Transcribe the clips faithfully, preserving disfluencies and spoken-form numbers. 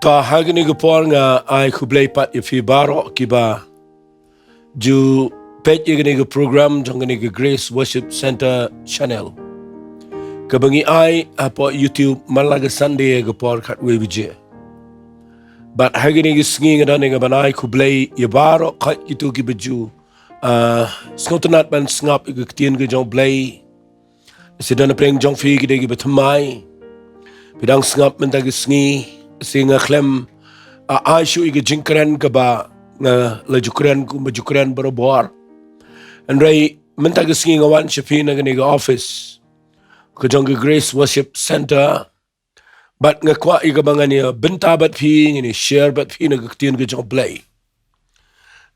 Ta ha kane ka por nga ai khublei pat ïa phi baroh kiba ju peit ïa kane ka program jong kane ka Grace Worship Center channel, kaba ngi ai hapoh YouTube man la ka Sunday ha ka por khatwei baje. Bad ha kane ka sngi nga don ïa kaban ai khublei ïa baroh kawei kito kiba ju, ah, sngewtynnat ban sngap ïa ka ktien ka jong Blei. Shi don na pdeng jong phi ki dei kiba thymmai. Phi dang sngap mynta ka sngi, shi nga khlem, ah, ai shuh ïa ka jingkren kaba nga la ju kren kumba ju kren barabor. Hynrei mynta ka sngi nga wan sha phi na kane ka office ka jong ka Grace Worship Center. Bad nga kwah ïa kaba ngan ïa bynta bad phi, ngan ïa share bad phi na ka ktien ka jong Blei.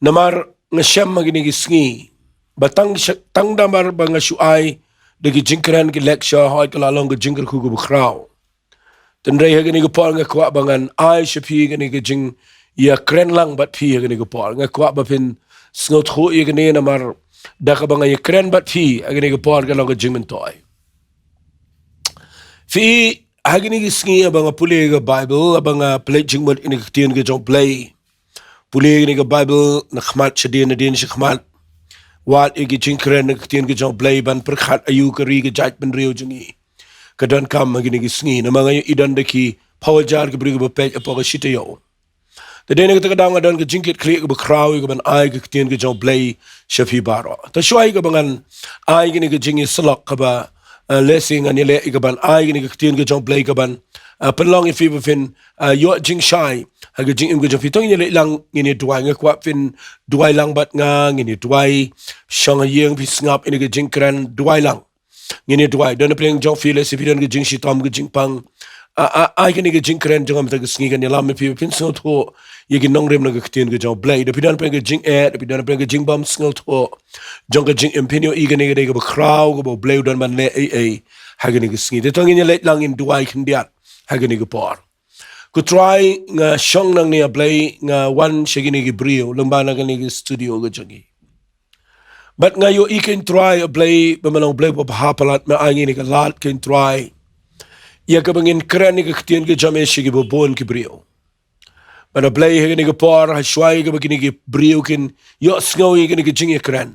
Namar nga shem ha kine ki sngi ba tang sha-, tang namar ba nga shu ai da ki jingkren ki lecture, hooid ka la long ka jingkyrkhu kaba khraw. Hynrei ha kane ka por nga kwah ba ngan ai sha phi kane ka jingïakren lang bad phi ha kane ka por. Nga kwah ba phin sngewthuh ïa kane namar da kaba nga ïakren bad phi ha kane ka por ka long ka jingmyntoi. Phi, ha kine ki sngi haba nga pule ka Bible, haba nga plie jingmut ïa kane ka ktien ka jong Blei. Pule ïa kane ka Bible na khmat shadien, nadien sha khmat. Wad ïa ki jingkren na ka ktien ka jong Blei ban pyrkhat aïu ka ri ka jaitbynriew jong ngi ka donkam ha kine ki sngi. Namar nga ïohi don da ki phew hajar ki briew kiba peit hapoh ka shi taïew. Te dei na kata ka daw nga don ka jingkitkhlieh kaba khraw ïa kaban ai ka ktien ka jong Blei sha phi baroh. Te shuwa ïa kaba ngan ai kane ka jingïasyllok kaba, eh, lehse ngan ïaleh ïa kaban ai kane ka ktien ka jong Blei kaban, eh, pynlong ïa phi ba phin, eh, ïoh jingshai ha ka jingim ka jong phi. To ngin ïaleh lang, ngin ïa duwai. Nga kwah phin duwai lang bad nga, ngin ïa duwai. Shong ha ïing phi sngap ïa kane ka jingkren, duwai lang. Ngin ïa duwai. Don na pdeng jong phi lehse phi don ka jingshitom ka jingpang. A, a, ai kane ka jingkren jong nga mynta ka sngi kan ïalam ïa phi ba phin sngewthuh ïa ki nongrim na ka ktien ka jong Blei. Da phi don na pdeng ka jingeh, da phi don na pdeng ka jingbym sngewthuh jong ka jingim, phin ïohi kane ka dei kaba khraw kaba U Blei u don ban leh ei ei ha kane ka sngi. Te to ngin ïaleh lang, ngin duwai khyndiat ha kane ka por. Ko Trai, nga shong nangne, A Blei, nga wan sha kine ki briew lyngba na kane ka studio ka jong ngi. Bad nga ïohi ko Trai, A Blei, ba me long Blei babha palat, me ai ngi kane ka lad ko Trai ïa kaba ngin kren ïa ka ktien ka jong me sha kiba bun ki briew. Bad A Blei, ha kane ka por, ha shuwa ïa kaba kine ki briew kin ïohsngew ïa kane ka jingïakren,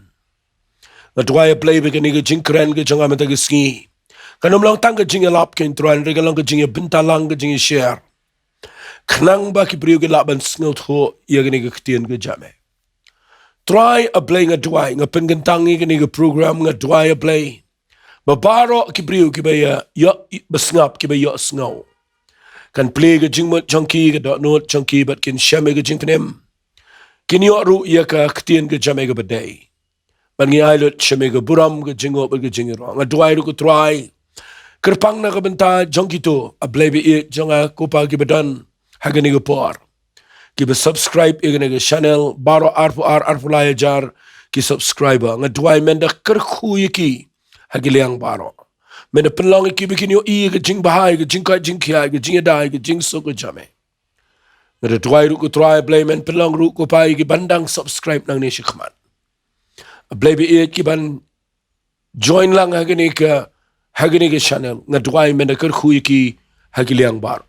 nga duwai, A Blei, ba kane ka jingkren ka jong nga mynta ka sngi kan ym long tang ka jingïalap ko Trai, hynrei kan long ka jingïabynta lang, ka jingïashare, khnang ba ki briew kin lah ban sngewthuh ïa kane ka ktien ka jong me. Trai, A Blei, nga duwai, nga pynkyntang ïa kane ka program, nga duwai, A Blei, ba baroh ki briew kiba ïa, ïoh, ba sngap, kiba ïohsngew, kan plie ka jingmut jong ki, ka dohnud jong ki, bad kin shem ïa ka jingpynim. Kin ïoh ruh ïa ka ktien ka jong me kaba dei. Bad ngi ai lut sha me ka burom, ka jingnguh bad ka jingïaroh. Nga duwai ruh, ko Trai, kyrpang na ka bynta jong kito, A Blei ba ïeit jong nga, ko Pa, kiba don ha kane ka por, kiba subscribe ïa kane ka channel, baroh arphew ar, arphew lai hajar ki subscriber. Nga duwai, men da kyrkhu ïa ki ha ki liang baroh. Men da pynlong ïa ki ba kin ïohi ïa ka jingbha, ïa ka jingkoit jingkhiah, ïa ka jingïada, ïa ka jingsuk ka jong me. Nga da duwai ruh, ko Trai, A Blei, men pynlong ruh, ko Pa, ïa kiban dang subscribe nangne shakhmat, A Blei ba ïeit, kiban join lang ha kane ka, ha kane ka channel. Nga duwai, men da kyrkhu ïa ki ha ki liang baroh.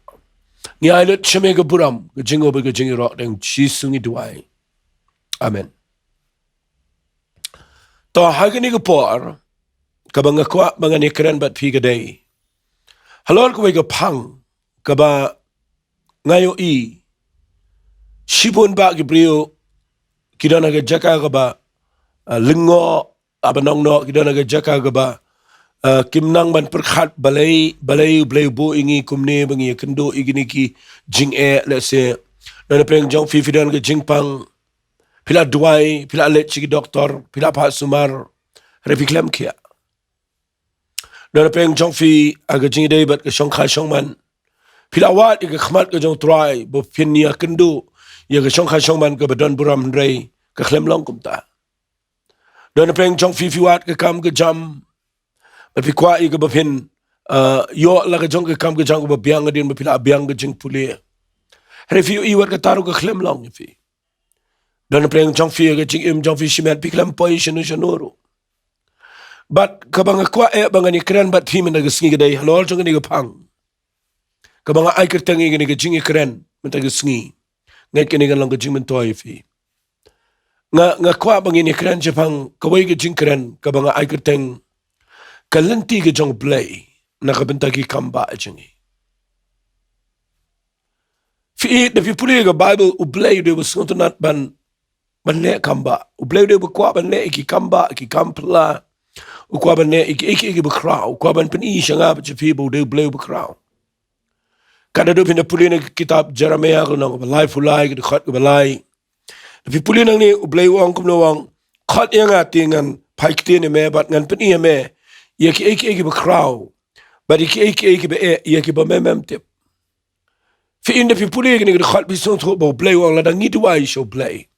Ngi ai lut sha me ka burom, ka jingnguh bad ka jingïaroh, da U Jisu ngi duwai. Amen. To ha kane ka por, kaba nga kwah ba ngan ïakren bad phi ka dei halor kawei ka phang kaba nga ïohi shibun bah ki briew ki don ha ka jaka kaba, ah, lyngngoh, haba nongnoh, ki don ha ka jaka kaba, ah, kim nang ban pyrkhat balei, balei U Blei u buh ïa ngi kumne ba ngi ïakynduh ïa kine ki jingeh, lehse. Don na pdeng jong phi, phi don ka jingpang, phi la duwai, phi la leit sha ki doktor, phi la phah sumar, hynrei phi khlem khiah. Don na pdeng jong phi, ha ka jingïadei bad ka shongkha shongman, phi la wad ïa ka khmat ka jong U Trai ba phin ïakynduh ïa ka shongkha shongman kaba don burom, hynrei ka khlem long kumta. Don na pdeng jong phi, phi wad ka kam ka jam, bad phi kwah ïa kaba phin, ah, ïoh la ka jong ka kam ka jam kaba biang hadien ba phi la biang ka jingpule, hynrei phi ïohi wat kata ruh ka khlem long ïa phi. Don na pdeng jong phi, ha ka jingim jong phi shimet phi khlem poi shano shano ruh. Bad kaba nga kwah eh ba ngan ïakren bad phi mynta ka sngi ka dei halor jong kane ka phang kaba nga ai kyrteng ïa kane ka jingïakren mynta ka sngi. Nga ngeit kane kan long ka jingmyntoi ïa phi. Nga, nga kwah ba ngin ïakren shaphang kawei ka jingkren kaba nga ai kyrteng ka lynti ka jong U Blei na ka bynta ki kambah jong ngi. Phi, da phi pule ka Bible, U Blei u dei uba sngewtynnat ban, ban leh kambah. U Blei u dei uba kwah ban leh ïa ki kambah, ki kam phylla. U kwah ban leh ïa ki, ïa ki, ïa ki bakhraw. U kwah ban pyni sha nga bad sha phi ba u dei U Blei uba khraw. Ka da dei phin da pule na ka kitab Jeremiah ka lynnong kaba laiphew lai, ka dkhot kaba lai. Da phi pule nangne, U Blei u ong kumno, u ong, khot ïa nga te ngan phai ktien ïa me bad ngan pyni ïa me ïa ki, ïa ki, ïa ki bakhraw. Bad ïa ki, ïa ki, ïa ki ba eh, ïa ki ba mem mem tip. Phi, ynda phi pule kane ka dkhot phi sngewthuh ba U Blei u ong lada ngi duwai sha U Blei,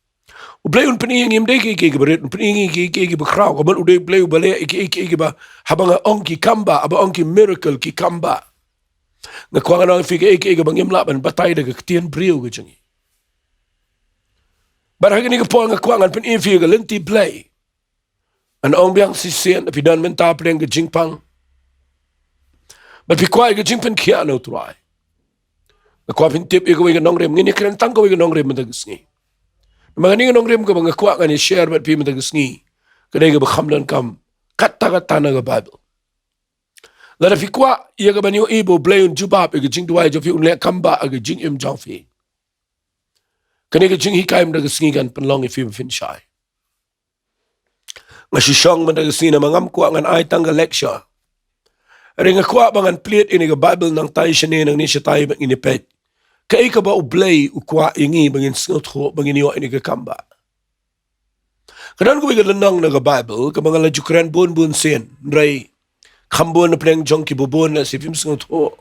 U Blei un pyni ïa ngi ym dei ki, ki, ki barit, un pyni ïa ngi ki, ki, ki bakhraw. Ka mut u dei U Blei uba leh ki, ki, ki, ki ba, haba nga ong ki kambah, haba ong ki miracle ki kambah. Nga kwah ngan ong ïa phi ki, ki, ki ba ngim lah ban batai da ka ktien briew ka jong ngi. Bad ha kane ka por nga kwah ngan pyni ïa phi ka lynti Blei. Ngan ong biang shisien, phi don mynta pdeng ka jingpang. Bad phi kwah ïa ka jingpynkhiah na U Trai. Nga kwah phin tip ïa kawei ka nongrim, ngin ïakren tang kawei ka nongrim mynta ka sngi. Namar kane ka nongrim kaba nga kwah ngan ïa share bad phi mynta ka sngi, ka dei kaba kham donkam katta katta na ka Bible. Lada phi kwah ïa kaban ïohi ba U Blei un jubab ïa ka jingduwai jong phi, un leh kambah ha ka jingim jong phi, kane ka jinghikai mynta ka sngi kan pynlong ïa phi ba phin shai. Nga shu shong mynta ka sngi namar ngam kwah ngan ai tang ka lecture. Hynrei nga kwah ba ngan plie ïa kane ka Bible nangtai shane nangne shatai bad ngin ïa peit kaei kaba U Blei u kwah ïa ngi ba ngin sngewthuh, ba ngin ïoh ïa kane ka kambah. Ka don kawei ka lynnong na ka Bible kaba nga la ju kren bun bun sien, hynrei kham bun na pdeng jong kiba bun, lehse phim sngewthuh.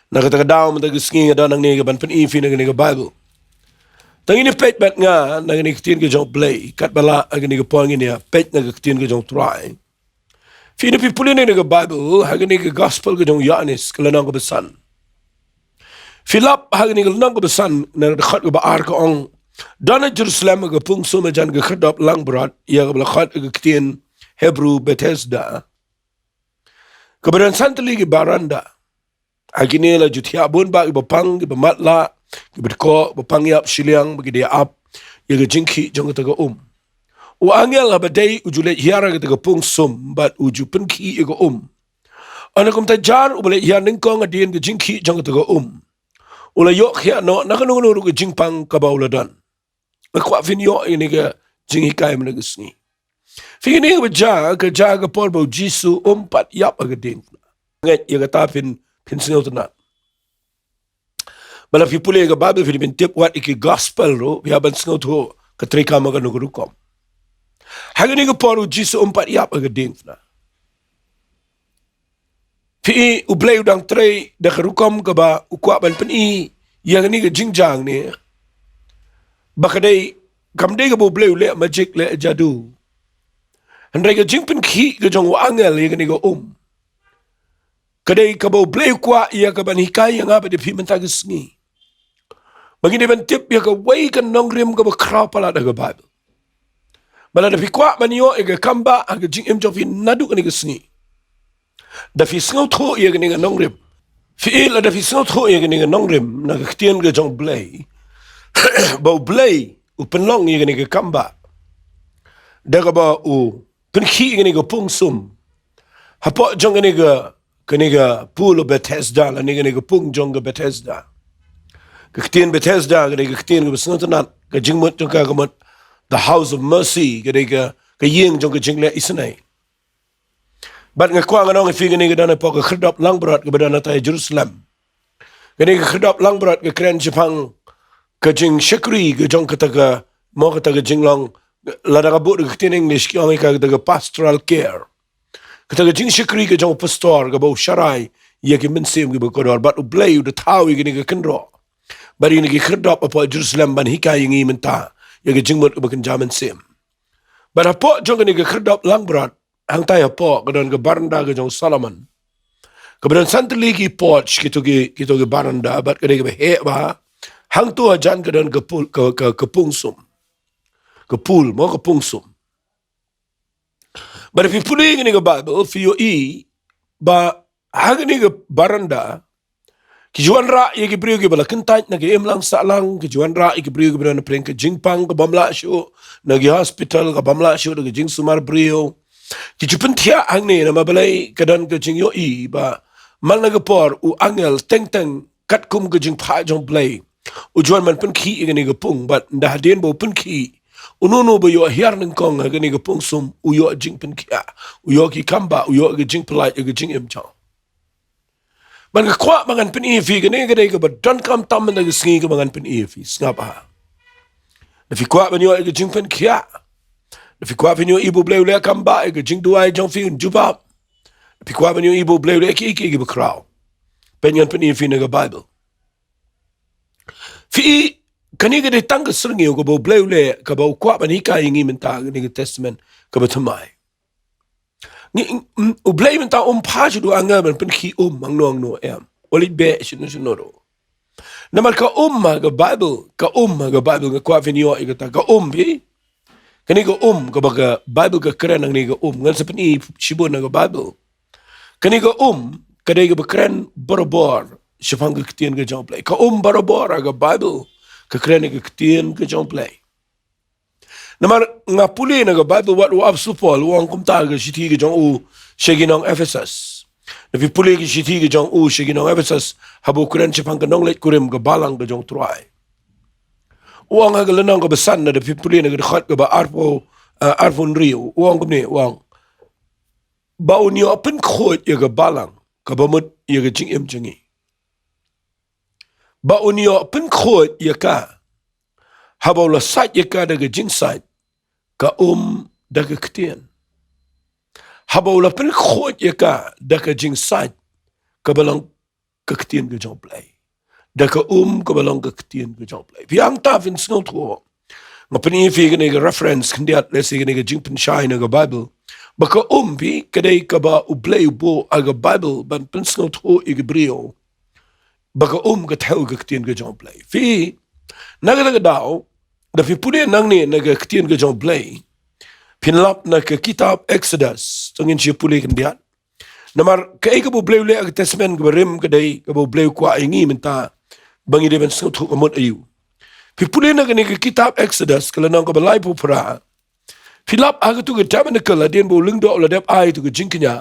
Na kata ka daw mynta ka sngi nga don hangne kaban pyni ïa phi na kane ka Bible. Te ngin ïa peit bad nga na kane ka ktien ka jong U Blei, katba lah ha kane ka por ngin ïa peit na ka ktien ka jong U Trai. Phi, ynda phi pule na kane ka Bible, ha kane ka Gospel ka jong u Ïoannis, ka lynnong kaba san. Phi lap ha kane ka lynnong kaba san, na ka dkhot kaba ar ka ong, don ha Jerusalem ha ka pung sum hajan ka khyrdop langbrot, ïa kaba la khot ha ka ktien Hebru Bethesda, kaba don san tylli ki baranda. Ha kine la ju thiah bun bah kiba pang, kiba matlah, kiba dkoh, kiba pang ïap shiliang, ba ki dei ap ïa ka jingkhih jong kata ka um. U angel haba dei u ju leit hiar ha kata ka pung sum bad u ju pynkhih ïa ka um. Hynda kumta jar uba leit hiar nyngkong hadien ka jingkhih jong kata ka um, u la ïoh khiah noh na kano kano ruh ka jingpang kaba u la don. Nga kwah phin ïoh ïa kane ka jinghikai mynta ka sngi. Phi, kane kaba jia, ka jia ha ka por ba U Jisu um pat ïap ha ka diengphna. Nga ngeit ïa kata phin, phin sngewtynnat. Ba la phi pule ïa ka Bible phin, phin tip wat ïa ki Gospel ruh, phi hap ban sngewthuh ka treikam ha kano ka rukom. Ha kane ka por U Jisu um pat ïap ha ka diengphna. Phi, U Blei u dang trei da ka rukom kaba u kwah ban pyni ïa kane ka jingjia ne. Ba ka dei, kam dei kaba U Blei u leh magic, leh jadu. Hynrei ka jingpynkhih ka jong u angel ïa kane ka um, ka dei kaba U Blei u kwah ïa kaban hikai ïa nga bad ïa phi mynta ka sngi. Ba ngin dei ban tip ïa kawei ka nongrim kaba khraw palat ha ka Bible. Ba lada phi kwah ban ïoh ïa ka kambah ha ka jingim jong phi naduh kane ka sngi, da phi sngewthuh ïa kane ka nongrim. Phi, lada phi sngewthuh ïa kane ka nongrim na ka ktien ka jong U Blei, ba U Blei u pynlong ïa kane ka kambah da kaba u pynkhih ïa kane ka pung sum hapoh jong kane ka, kane ka pool of Bethesda, lane kane ka pung jong ka Bethesda. Ka ktien Bethesda ka dei ka ktien kaba sngewtynnat, ka jingmut jong ka ka mut the house of mercy, ka dei ka, ka ïing jong ka jingleh isynei. Bad nga kwah ngan ong ïa phi, kane ka don hapoh ka khyrdop langbrot kaba don hangtai ha Jerusalem. Kane ka khyrdop langbrot ka kren shaphang ka jingshakri ka jong kata ka, mo, kata ka jinglong, lada nga buh da ka ktien English ki ong ïa ka, kata ka pastoral care. Kata ka jingshakri ka jong u pastor kaba u sharai ïa ki mynsiem kiba kordor, bad U Blei u da thaw ïa kane ka kynroh. Bad ïa kine ki khyrdop hapoh Jerusalem ban hikai ïa ngi mynta ïa ka jingmut kaba kynja mynsiem. Bad hapoh jong kane ka khyrdop langbrot, hangtai hapoh ka don ka baranda ka jong Solomon. Kaba don san tylli ki porch, kito ki, kito ki baranda, bad ka dei kaba heh bha. Hangto hajan ka don ka pool, ka, ka, ka pung sum. Ka pool, mo, ka pung sum. Bad phi pule ïa kane ka Bible, phi ïohi ba ha kane ka baranda Ki ju wanrah ïa ki briew kiba la kyntait na ki imlang sahlang, ki ju wanrah ïa ki briew kiba don na pdeng ka jingpang ka bym lah shuh, na ki hospital ka bym lah shuh da ka jingsumar briew. Ki ju pynthiah hangne namar balei, ka don ka jingïohi ba man la ka por u angel teng teng katkum ka jingphah jong Blei u ju wan ban pynkhih ïa kane ka pung, bad ynda hadien ba u pynkhih, uno uno ba ïoh hiar nyngkong ha kane ka pung sum u ïoh jingpynkhiah, u ïoh ki kambah, u ïoh ka jingpyllait ïa ka jingim jong. Bad nga kwah ba ngan pyni ïa phi, kane ka dei kaba donkam tam mynta ka sngi kaba ngan pyni ïa phi, sngap ha. Da phi kwah ban ïoh ïa ka jingpynkhiah, da phi kwah phin ïohi ba U Blei u leh kambah ïa ka jingduwai jong phi un jubab, da phi kwah ban ïohi ba U Blei u leh kiei kiei kiba khraw, peit ngan pyni ïa phi na ka Baibl. Phi, kane ka dei tang ka syrngiew kaba U Blei u leh, kaba u kwah ban hikai ïa ngi mynta ha kane ka Testament kaba thymmai. Ngi, mm, U Blei mynta um phah shuh da u angel ban pynkhih um hangno hangno, em. U leit beh shano shano ruh. Namar ka um ha ka Baibl, ka um ha ka Baibl, nga kwah phin ïoh ïa kata, ka um phi. Kane ka um kaba ka Baibl ka kren hangne, ka um, ngan sa pyni shibun na ka Baibl. Kane ka um ka dei kaba kren barabor shaphang ka ktien ka jong U Blei. Ka um barabor ha ka Baibl ka kren ïa ka ktien ka jong U Blei. Namar nga pule na ka Baibl wat u Apostol Paul u ong kumta ha ka shithi ka jong u sha ki nong Ephesus. Da phi pule ka shithi ka jong u sha ki nong Ephesus, haba u kren shaphang ka nongleit kurim ka balang ka jong U Trai, u ong ha ka lynnong kaba san, da phi pule na ka dkhot kaba arphew, eh, arphew hynriew, u ong kumne, u ong: Ba un ïoh pynkhuid ïa ka balang kaba mut ïa ka jingim jong ngi. Ba un ïoh pynkhuid ïa ka, haba u la sait ïa ka da ka jingsait ka um da ka ktien. Haba u la pynkhuid ïa ka da ka jingsait kaba long ka ktien ka jong U Blei, da ka um kaba long ka ktien ka jong U Blei. Phi, hangta phin sngewthuh. Nga pyni ïa phi kane ka reference khyndiat, lehse kane ka jingpynshai na ka Baibl, ba ka um, phi, ka dei kaba U Blei u buh ha ka Baibl ban pynsngewthuh ïa ki briew ba ka um ka thew ka ktien ka jong U Blei. Phi, na kata ka daw, da phi pule nangne na ka ktien ka jong U Blei, phin lap na ka kitab Exodus, to ngin sa pule khyndiat. Namar kaei kaba U Blei u leh ha ka Testament kaba rim ka dei kaba U Blei u kwah ïa ngi mynta ba ngi dei ban sngewthuh ka mut aïu. Phi pule na kane ka kitab Exodus, ka lynnong kaba laiphew phra, phi lap ha katu ka tabernacle, hadien ba u Lyngdoh u la dep ai ïa katu ka jingkñia,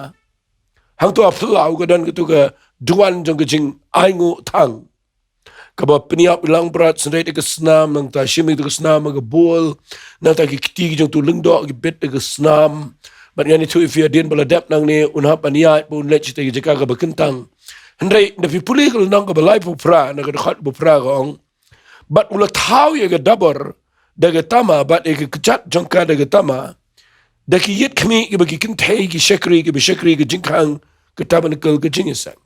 hangto ha phyllaw ka don katu ka duwan jong ka jingainguh thang, kaba pynïap langbrot, synreit da ka snam, nangta shim ïa katu ka snam ha ka bol, nangta ki kti ki jong utu u Lyngdoh ki bit da ka snam. Bad ngan ïathuh ïa phi, hadien ba la dep nangne, un hap ban ïaid ba un leit shatei ka jaka kaba kyntang. Hynrei da phi pule ka lynnong kaba laiphew phra, na ka dkhot ba phra ka ong: Bad u la thaw ïa ka dabor da ka tama, bad ïa ka kjat jong ka da ka tama, da ki ïit khmih kiba ki kynthei ki shakri kiba shakri ha ka jingkhang ka tabernacle ka jingïaseng.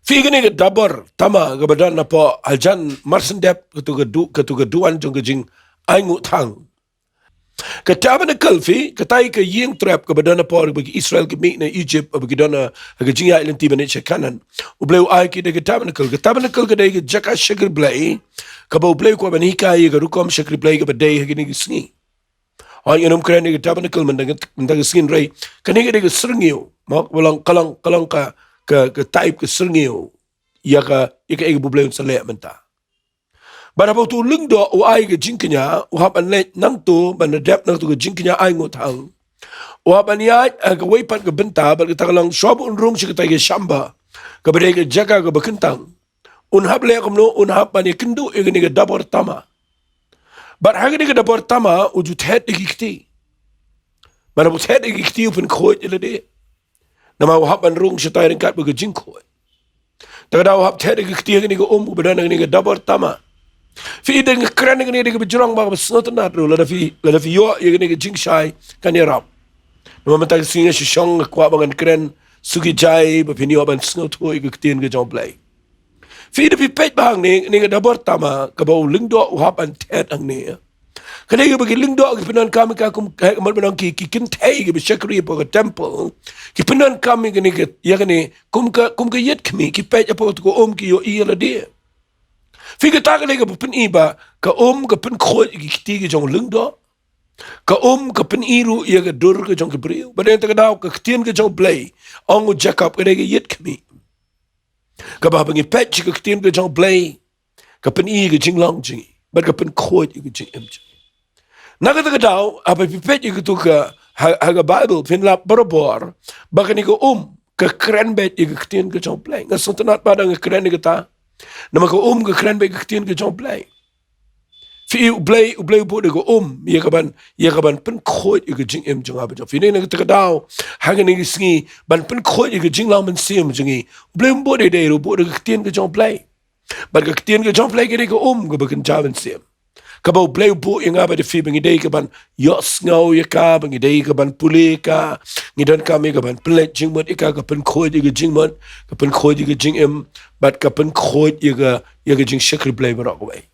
Phi, kane ka dabor tama kaba don napoh hajan marsyndep katu ka du-, katu ka duwan jong ka jingainguh thang. Ka tabernacle, phi, katai ka ïing trep kaba don napoh, ba ki Israel ki mih na Egypt, ba ki don ha ka jingïaid lynti ban leit sha Kanaan. U Blei u ai ki da ka tabernacle. Ka tabernacle ka dei ka jaka shakri Blei kaba U Blei u kwah ban hikai ïa ka rukom shakri Blei kaba dei ha kine ki sngi. Hooid, ngan ym kren ïa ka tabernacle mynta ka, mynta ka sngi, hynrei kane ka dei ka syrngiew, mo, ka long, ka long, ka long ka, ka, ka type ka syrngiew ïa ka, ïa kaei kaba U Blei un sa leh mynta. Bad haba utu u Lyngdoh u ai ka jingkñia, u hap ban leit nangto, ban da dep na katu ka jingkñia ainguh thang. U hap ban ïaid ha kawei pat ka bynta, bad kata ka long shuwa ba un rung sha katai ka shamba kaba dei ka jaka kaba kyntang. Un hap leh kumno? Un hap ban ïakynduh ïa kane ka dabor tama. Bad ha kane ka dabor tama u ju thet da ki kti. Bad haba u thet da ki kti u pynkhuid ïa lade. Namar u hap ban rung shatai ryngkat bad ka jingkhuid. Te ka daw u hap thet da ki kti ha kane ka um kaba don ha kane ka dabor tama. Phi, da nga kren ïa kane da kaba jrong bha, kaba sngewtynnat ruh, lada phi, lada phi ïoh ïa kane ka jingshai kan ïarap. Namar mynta ka sngi nga shu shong, nga kwah ba ngan kren suki jai ba phin ïoh ban sngewthuh ïa ka ktien ka jong U Blei. Phi, da phi peit bha hangne, kane ka dabor tama kaba u Lyngdoh u hap ban thet hangne, ka dei kaba ki Lyngdoh ki pyndonkam ïa ka kum, ka, ka mut ban ong ki, ki kynthei kiba shakri hapoh ka temple ki pyndonkam ïa kane ka, ïa kane kum ka, kum ka ïit khmih, ki peit hapoh katu ka um ki ïohi ïa lade. Phi, kata ka dei kaba pyni ba ka um ka pynkhuid ïa ki kti ki jong u Lyngdoh. Ka um ka pyni ruh ïa ka dur ka jong ki briew. Bad na kata ka daw ka ktien ka jong U Blei, ong u Jakob, ka dei ka ïit khmih. Kaba haba ngi peit ïa ka ktien ka jong U Blei, ka pyni ïa ka jinglong jong ngi, bad ka pynkhuid ïa ka jingim jong ngi. Na kata ka daw, haba phi peit ïa katu ka, ha, ha ka Baibl, phin lap barabor ba kane ka um ka kren beit ïa ka ktien ka jong U Blei. Nga sngewtynnat ba dang kren ïa kata. Namar ka um ka kren beit ïa ka ktien ka jong U Blei. Phi, U Blei, U Blei u buh da ka um ïa ka ban, ïa ka ban pynkhuid ïa ka jingim jong nga bad jong phi. Na kata ka daw, ha kane ka sngi, ban pynkhuid ïa ka jinglong mynsiem jong ngi, U Blei um buh dei dei ruh, u buh da ka ktien ka jong U Blei. Bad ka ktien ka jong U Blei ka dei ka um kaba kynja mynsiem, kaba U Blei u buh ïa nga bad ïa phi ba ngi dei ka ban ïohsngew ïa ka, ba ngi dei ka ban pule ïa ka, ngi donkam ïa ka ban pynleit jingmut ïa ka, ka pynkhuid ïa ka jingmut, ka pynkhuid ïa ka jingim, bad ka pynkhuid ïa ka, ïa ka jingshakri Blei baroh kawei.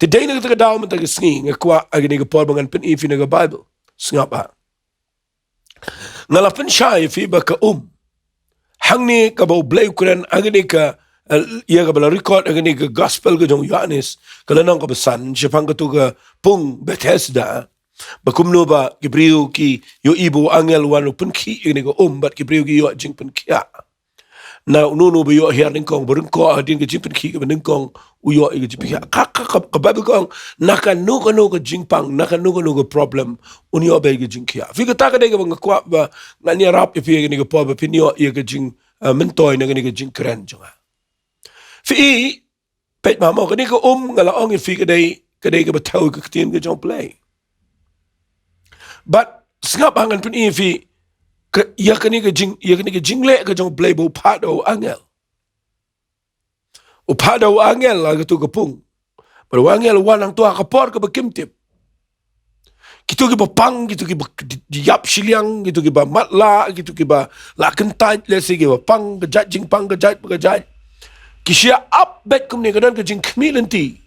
Te dei na kata ka daw mynta ka sngi, nga kwah ha kane ka por ba ngan pyni ïa phi na ka Baibl. Sngap ha. Nga la pynshai ïa phi ba ka um, hangne kaba U Blei u kren ha kane ka, eh, ïa kaba la record ha kane ka Gospel ka jong u Ïoannis, ka lynnong kaba san, shaphang katu ka pung Bethesda, ba kumno ba ki briew ki ïohi ba u angel u wan u pynkhih ïa kane ka um, bad ki briew ki ïoh jingpynkhiah. Na uno uno ba ïoh hiar nyngkong, ba ryngkoh hadien ka jingpynkhiah kaba nyngkong, u ïoh ïa ka jingpynkhiah. Ka, ka, ka, ka Baibl ka ong, na kano kano ka jingpang, na kano kano ka problem, un ïoh beit ka jingkhiah. Phi, kata ka dei kaba nga kwah ba ngan ïarap ïa phi ha kane ka por ba phin ïoh ïa ka jing, eh, myntoi na kane ka jingkren jong nga. Phi, peit ma mo, kane ka um nga la ong ïa phi ka dei, ka dei kaba thew ïa ka ktien ka jong U Blei. Bad sngap ha, ngan pyni ïa phi ka, ïa kane ka jing, ïa kane ka jingleh ka jong U Blei ba u phah da u angel. U phah da u angel ha katu ka pung. Bad u angel u wan hangto ha ka por kaba kim tip. Kito kiba pang, kito kiba ïap shiliang, kito kiba matlah, kito kiba la kyntait, lehse kiba pang ka jait, jingpang ka jait pa ka jait, ki shah ap beit kumne, ka don ka jingkhmih lynti.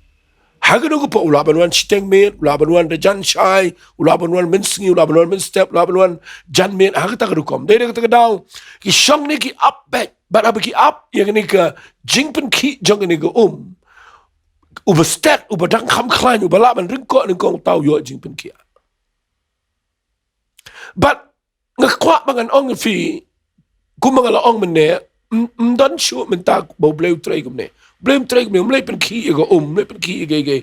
Ha kano ka por, u lah ban wan shiteng miet, u lah ban wan da jan shai, u lah ban wan mynsngi, u lah ban wan mynstep, u lah ban wan janmiet, ha kata ka rukom. Dei da kata ka daw, ki shong ne ki ap beit, bad haba ki ap ïa kane ka jingpynkhih jong kane ka um, uba stet, uba dang kham khlaiñ, uba lah ban ryngkoh nyngkong, uta u ïoh jingpynkhiah. Bad nga kwah ba ngan ong ïa phi, kumba nga la ong mynne, ym, ym don shuh mynta ba U Blei u trei kumne. U Blei um trei kumne, um leit pynkhih ïa ka um, um leit pynkhih ïa ka, ïa ka.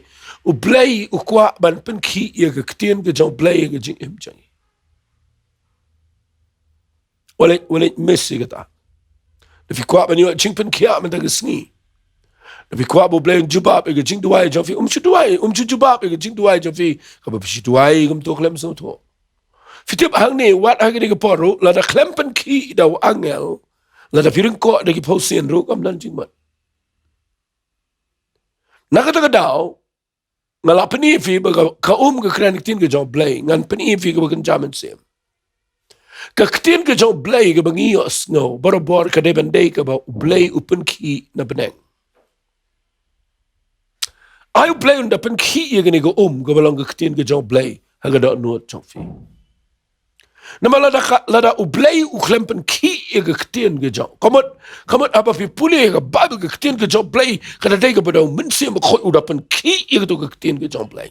U Blei u kwah ban pynkhih ïa ka ktien ka jong U Blei ha ka jingim jong ngi. Wat leit, wat leit miss ïa kata. Lada phi kwah ban ïoh jingpynkhiah mynta ka sngi, lada phi kwah ba U Blei un jubab ïa ka jingduwai jong phi, um shu duwai, um shu jubab ïa ka jingduwai jong phi kaba phi shu duwai kumto khlem sngewthuh. Phi tip hangne, wat ha kane ka por ruh, lada khlem pynkhih da u angel, lada phi ryngkoh da ki phewsien ruh, kam don jingmut. Na kata ka daw, nga la pyni ïa phi ba ka, ka um ka kren ïa ka ktien ka jong U Blei, ngan pyni ïa phi kaba kynja mynsiem. Ka ktien ka jong U Blei kaba ngi ïohsngew barabor ka dei ban dei kaba U Blei u pynkhih na bneng. Ai U Blei un da pynkhih ïa kane ka um kaba long ka ktien ka jong U Blei ha ka dohnud jong phi. Namar lada ka, lada U Blei u khlem pynkhih ïa ka ktien ka jong, ka mut, ka mut haba phi pule ïa ka Baibl, ka ktien ka jong U Blei ka da dei kaba don Mynsiem Bakhuid, u da pynkhih ïa kato ka ktien ka jong U Blei.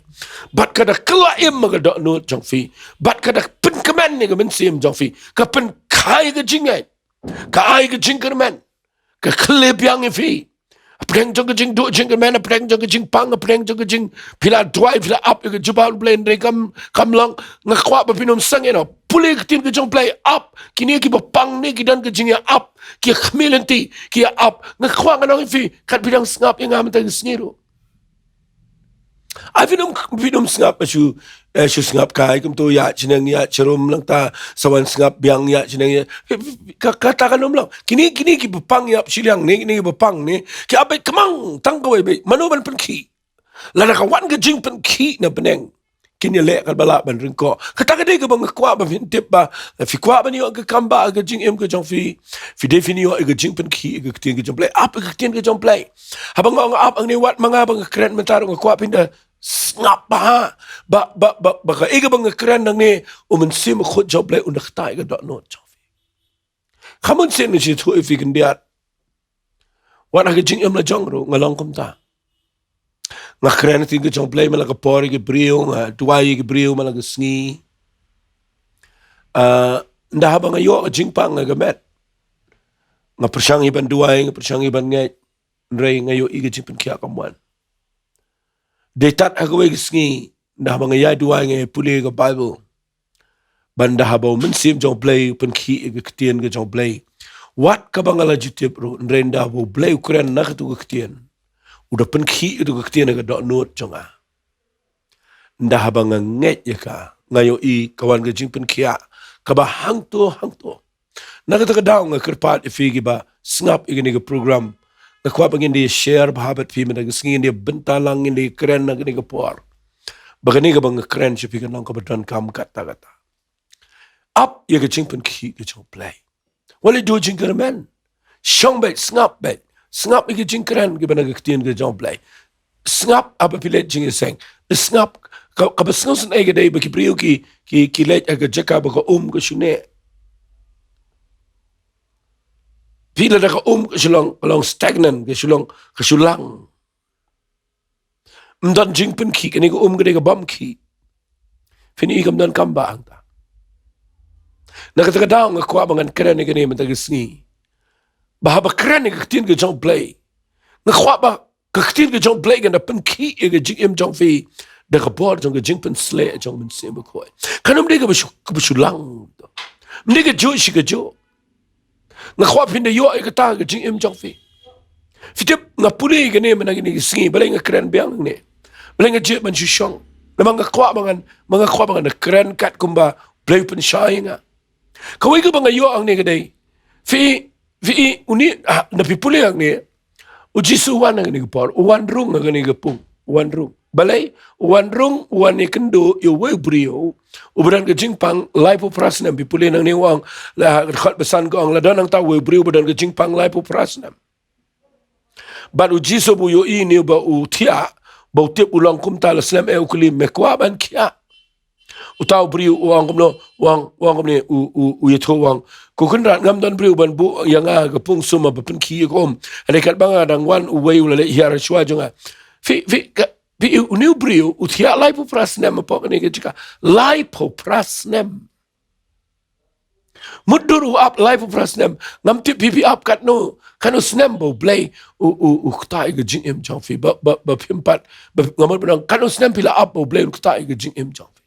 Bad ka da kylla im ha ka dohnud jong phi. Bad ka da pynkmen ïa ka mynsiem jong phi. Ka pynkha ïa ka jingngeit. Ka ai ka jingkyrmen. Ka khlieh biang ïa phi. Hapdeng jong ka jingduh jingkyrmen, hapdeng jong ka jingpang, hapdeng jong ka jing, phi la duwai, phi la ap ïa ka jubab U Blei hynrei kam, kam long. Nga kwah ba phin ym sangeh noh. Pule ïa ka ktien ka jong U Blei, ap. Kine kiba pang ne ki don ka jingïa ap, ki khmih lynti, ki ïa ap. Nga kwah ngan ong ïa phi, kat phi dang sngap ïa nga mynta ka sngi ruh. Ai phin ym, phin ym sngap, shu, eh, shu sngap kai kumto, ïa shneng ïa sharum, nangta sa wan sngap biang, ïa shneng ïa. Ka, kata kan ym long. Kine, kine kiba pang ïa shiliang ne, kine kiba pang ne, ki ap beit, kynmaw tang kawei beit, mano ban pynkhih. Lada ka wan ka jingpynkhih na bneng, kin ïaleh katba lah ban ryngkoh. Kata ka dei kaba nga kwah ba phin tip ba, eh, phi kwah ban ïoh ka kam ba ha ka jingim ka jong phi, phi dei phin ïoh ïa ka jingpynkhih ïa ka ktien ka jong U Blei. Ap ïa ka ktien ka jong U Blei. Haba nga ong ap hangne, wat ma nga ba nga kren mynta ruh, nga kwah phin da sngap bha. Ba, ba, ba, ba kaei kaba nga kren hangne, U Mynsiem Bakhuid jong U Blei un da ktah ïa ka dohnud jong phi. Kham mynsiem nga sngewthuh ïa phi khyndiat. Wat ha ka jingim la jong ruh nga long kumta. Nga kren ïa ka ktien ka jong U Blei man la ka por ïa ki briew, nga duwai ïa ki briew man la ka sngi. Ah, ynda haba nga ïoh ka jingpang ha ka met, Nga pyrshang hi ban duwai, nga pyrshang hi ban ngeit, hynrei nga ïohi ka jingpynkhiah kam wan. Dei tad ha kawei ka sngi, ynda haba nga ïai duwai, nga ïai pule ka Bible, ba ynda haba u Mynsiem jong U Blei u pynkhih ïa ka ktien ka jong U Blei, wat kaba nga la ju tip ruh, hynrei ynda haba U Blei u kren na katu ka ktien, u da pynkhih katu ka ktien ha ka dohnud jong nga. Ynda haba nga ngeit ïa ka, nga ïohi ka wan ka jingpynkhiah kaba hangto hangto. Na kata ka daw nga kyrpad ïa phi kiba sngap ïa kane ka program. Nga kwah ba ngin da share bha bad phi mynta ka sngi, ngin da bynta lang, ngin da kren na kane ka por. Ba kane kaba nga kren sha phi kan long kaba donkam katta katta. Ap ïa ka jingpynkhih ka jong U Blei. Wat leh duh jingkyrmen. Shong beit, sngap beit. Sngap ïa ka jingkren kaba na ka ktien ka jong U Blei. Sngap haba phi leit jingïaseng. Sngap, ka, kaba sngewsynei ka dei ba ki briew ki, ki, ki leit ha ka jaka ba ka um ka shu neh. Phi lada ka um ka shu long, ka long stagnant, ka shu long, ka shu lang. Ym don jingpynkhih, kane ka um ka dei ka bym khih. Phin i kam donkam ba hangta. Na kata ka daw nga kwah ba ngan kren ïa kane mynta ka sngi. Ba haba kren ïa ka ktien ka jong U Blei, nga kwah ba ka ktien ka jong U Blei kan da pynkhih ïa ka jingim jong phi da ka bor jong ka jingpynsleh jong U Mynsiem Bakhuid. Kan ym dei kaba shu, kaba shu lang. Ym dei kajuh shi kajuh. Nga kwah phin da ïoh ïa kata ha ka jingim jong phi. Phi tip, nga pule ïa kane mynta kine ki sngi, balei nga kren biang ne? Balei nga jied ban shu shong? Namar nga kwah ba ngan, ma nga kwah ba ngan da kren katkum ba U Blei u pynshai ïa nga. Kawei kaba nga ïoh hangne ka dei, phi, phi, uni, ah, na phi pule hangne, U Jisu u wan ha kane ka por, u wan rung ha kane ka pung, u wan rung. Balei? U wan rung, u wan ïakynduh ïa uwei u briew uba don ka jingpang laiphew phra snem. Phi pule nangne u ong, la, dkhot ba san ka ong, la don nangta uwei u briew uba don ka jingpang laiphew phra snem. Bad U Jisu ba u ïohi ïa une uba u thiah, ba u tip u long kumta, la slem eh, u kylli, me kwah ban khiah? Uta u briew u ong kumno, u ong, u ong kumne, u, u, u ïathuh u ong, ko Kynrad, ngam don briew ban buh ïa nga ha ka pung sum haba pynkhih ïa ka um. Hynrei katba nga dang wan, uwei u la leit hiar shuwa jong nga. Phi, phi, ka, phi, une u briew u thiah laiphew phra snem hapoh kane ka jaka. Laiphew phra snem. Mutdur u ap laiphew phra snem. Ngam tip phi, phi ap katno, katno snem ba U Blei u, u, u ktah ïa ka jingim jong phi. Ba, ba, ba phim pat, ba, nga mut ba nang, katno snem phi la ap ba U Blei un ktah ïa ka jingim jong phi?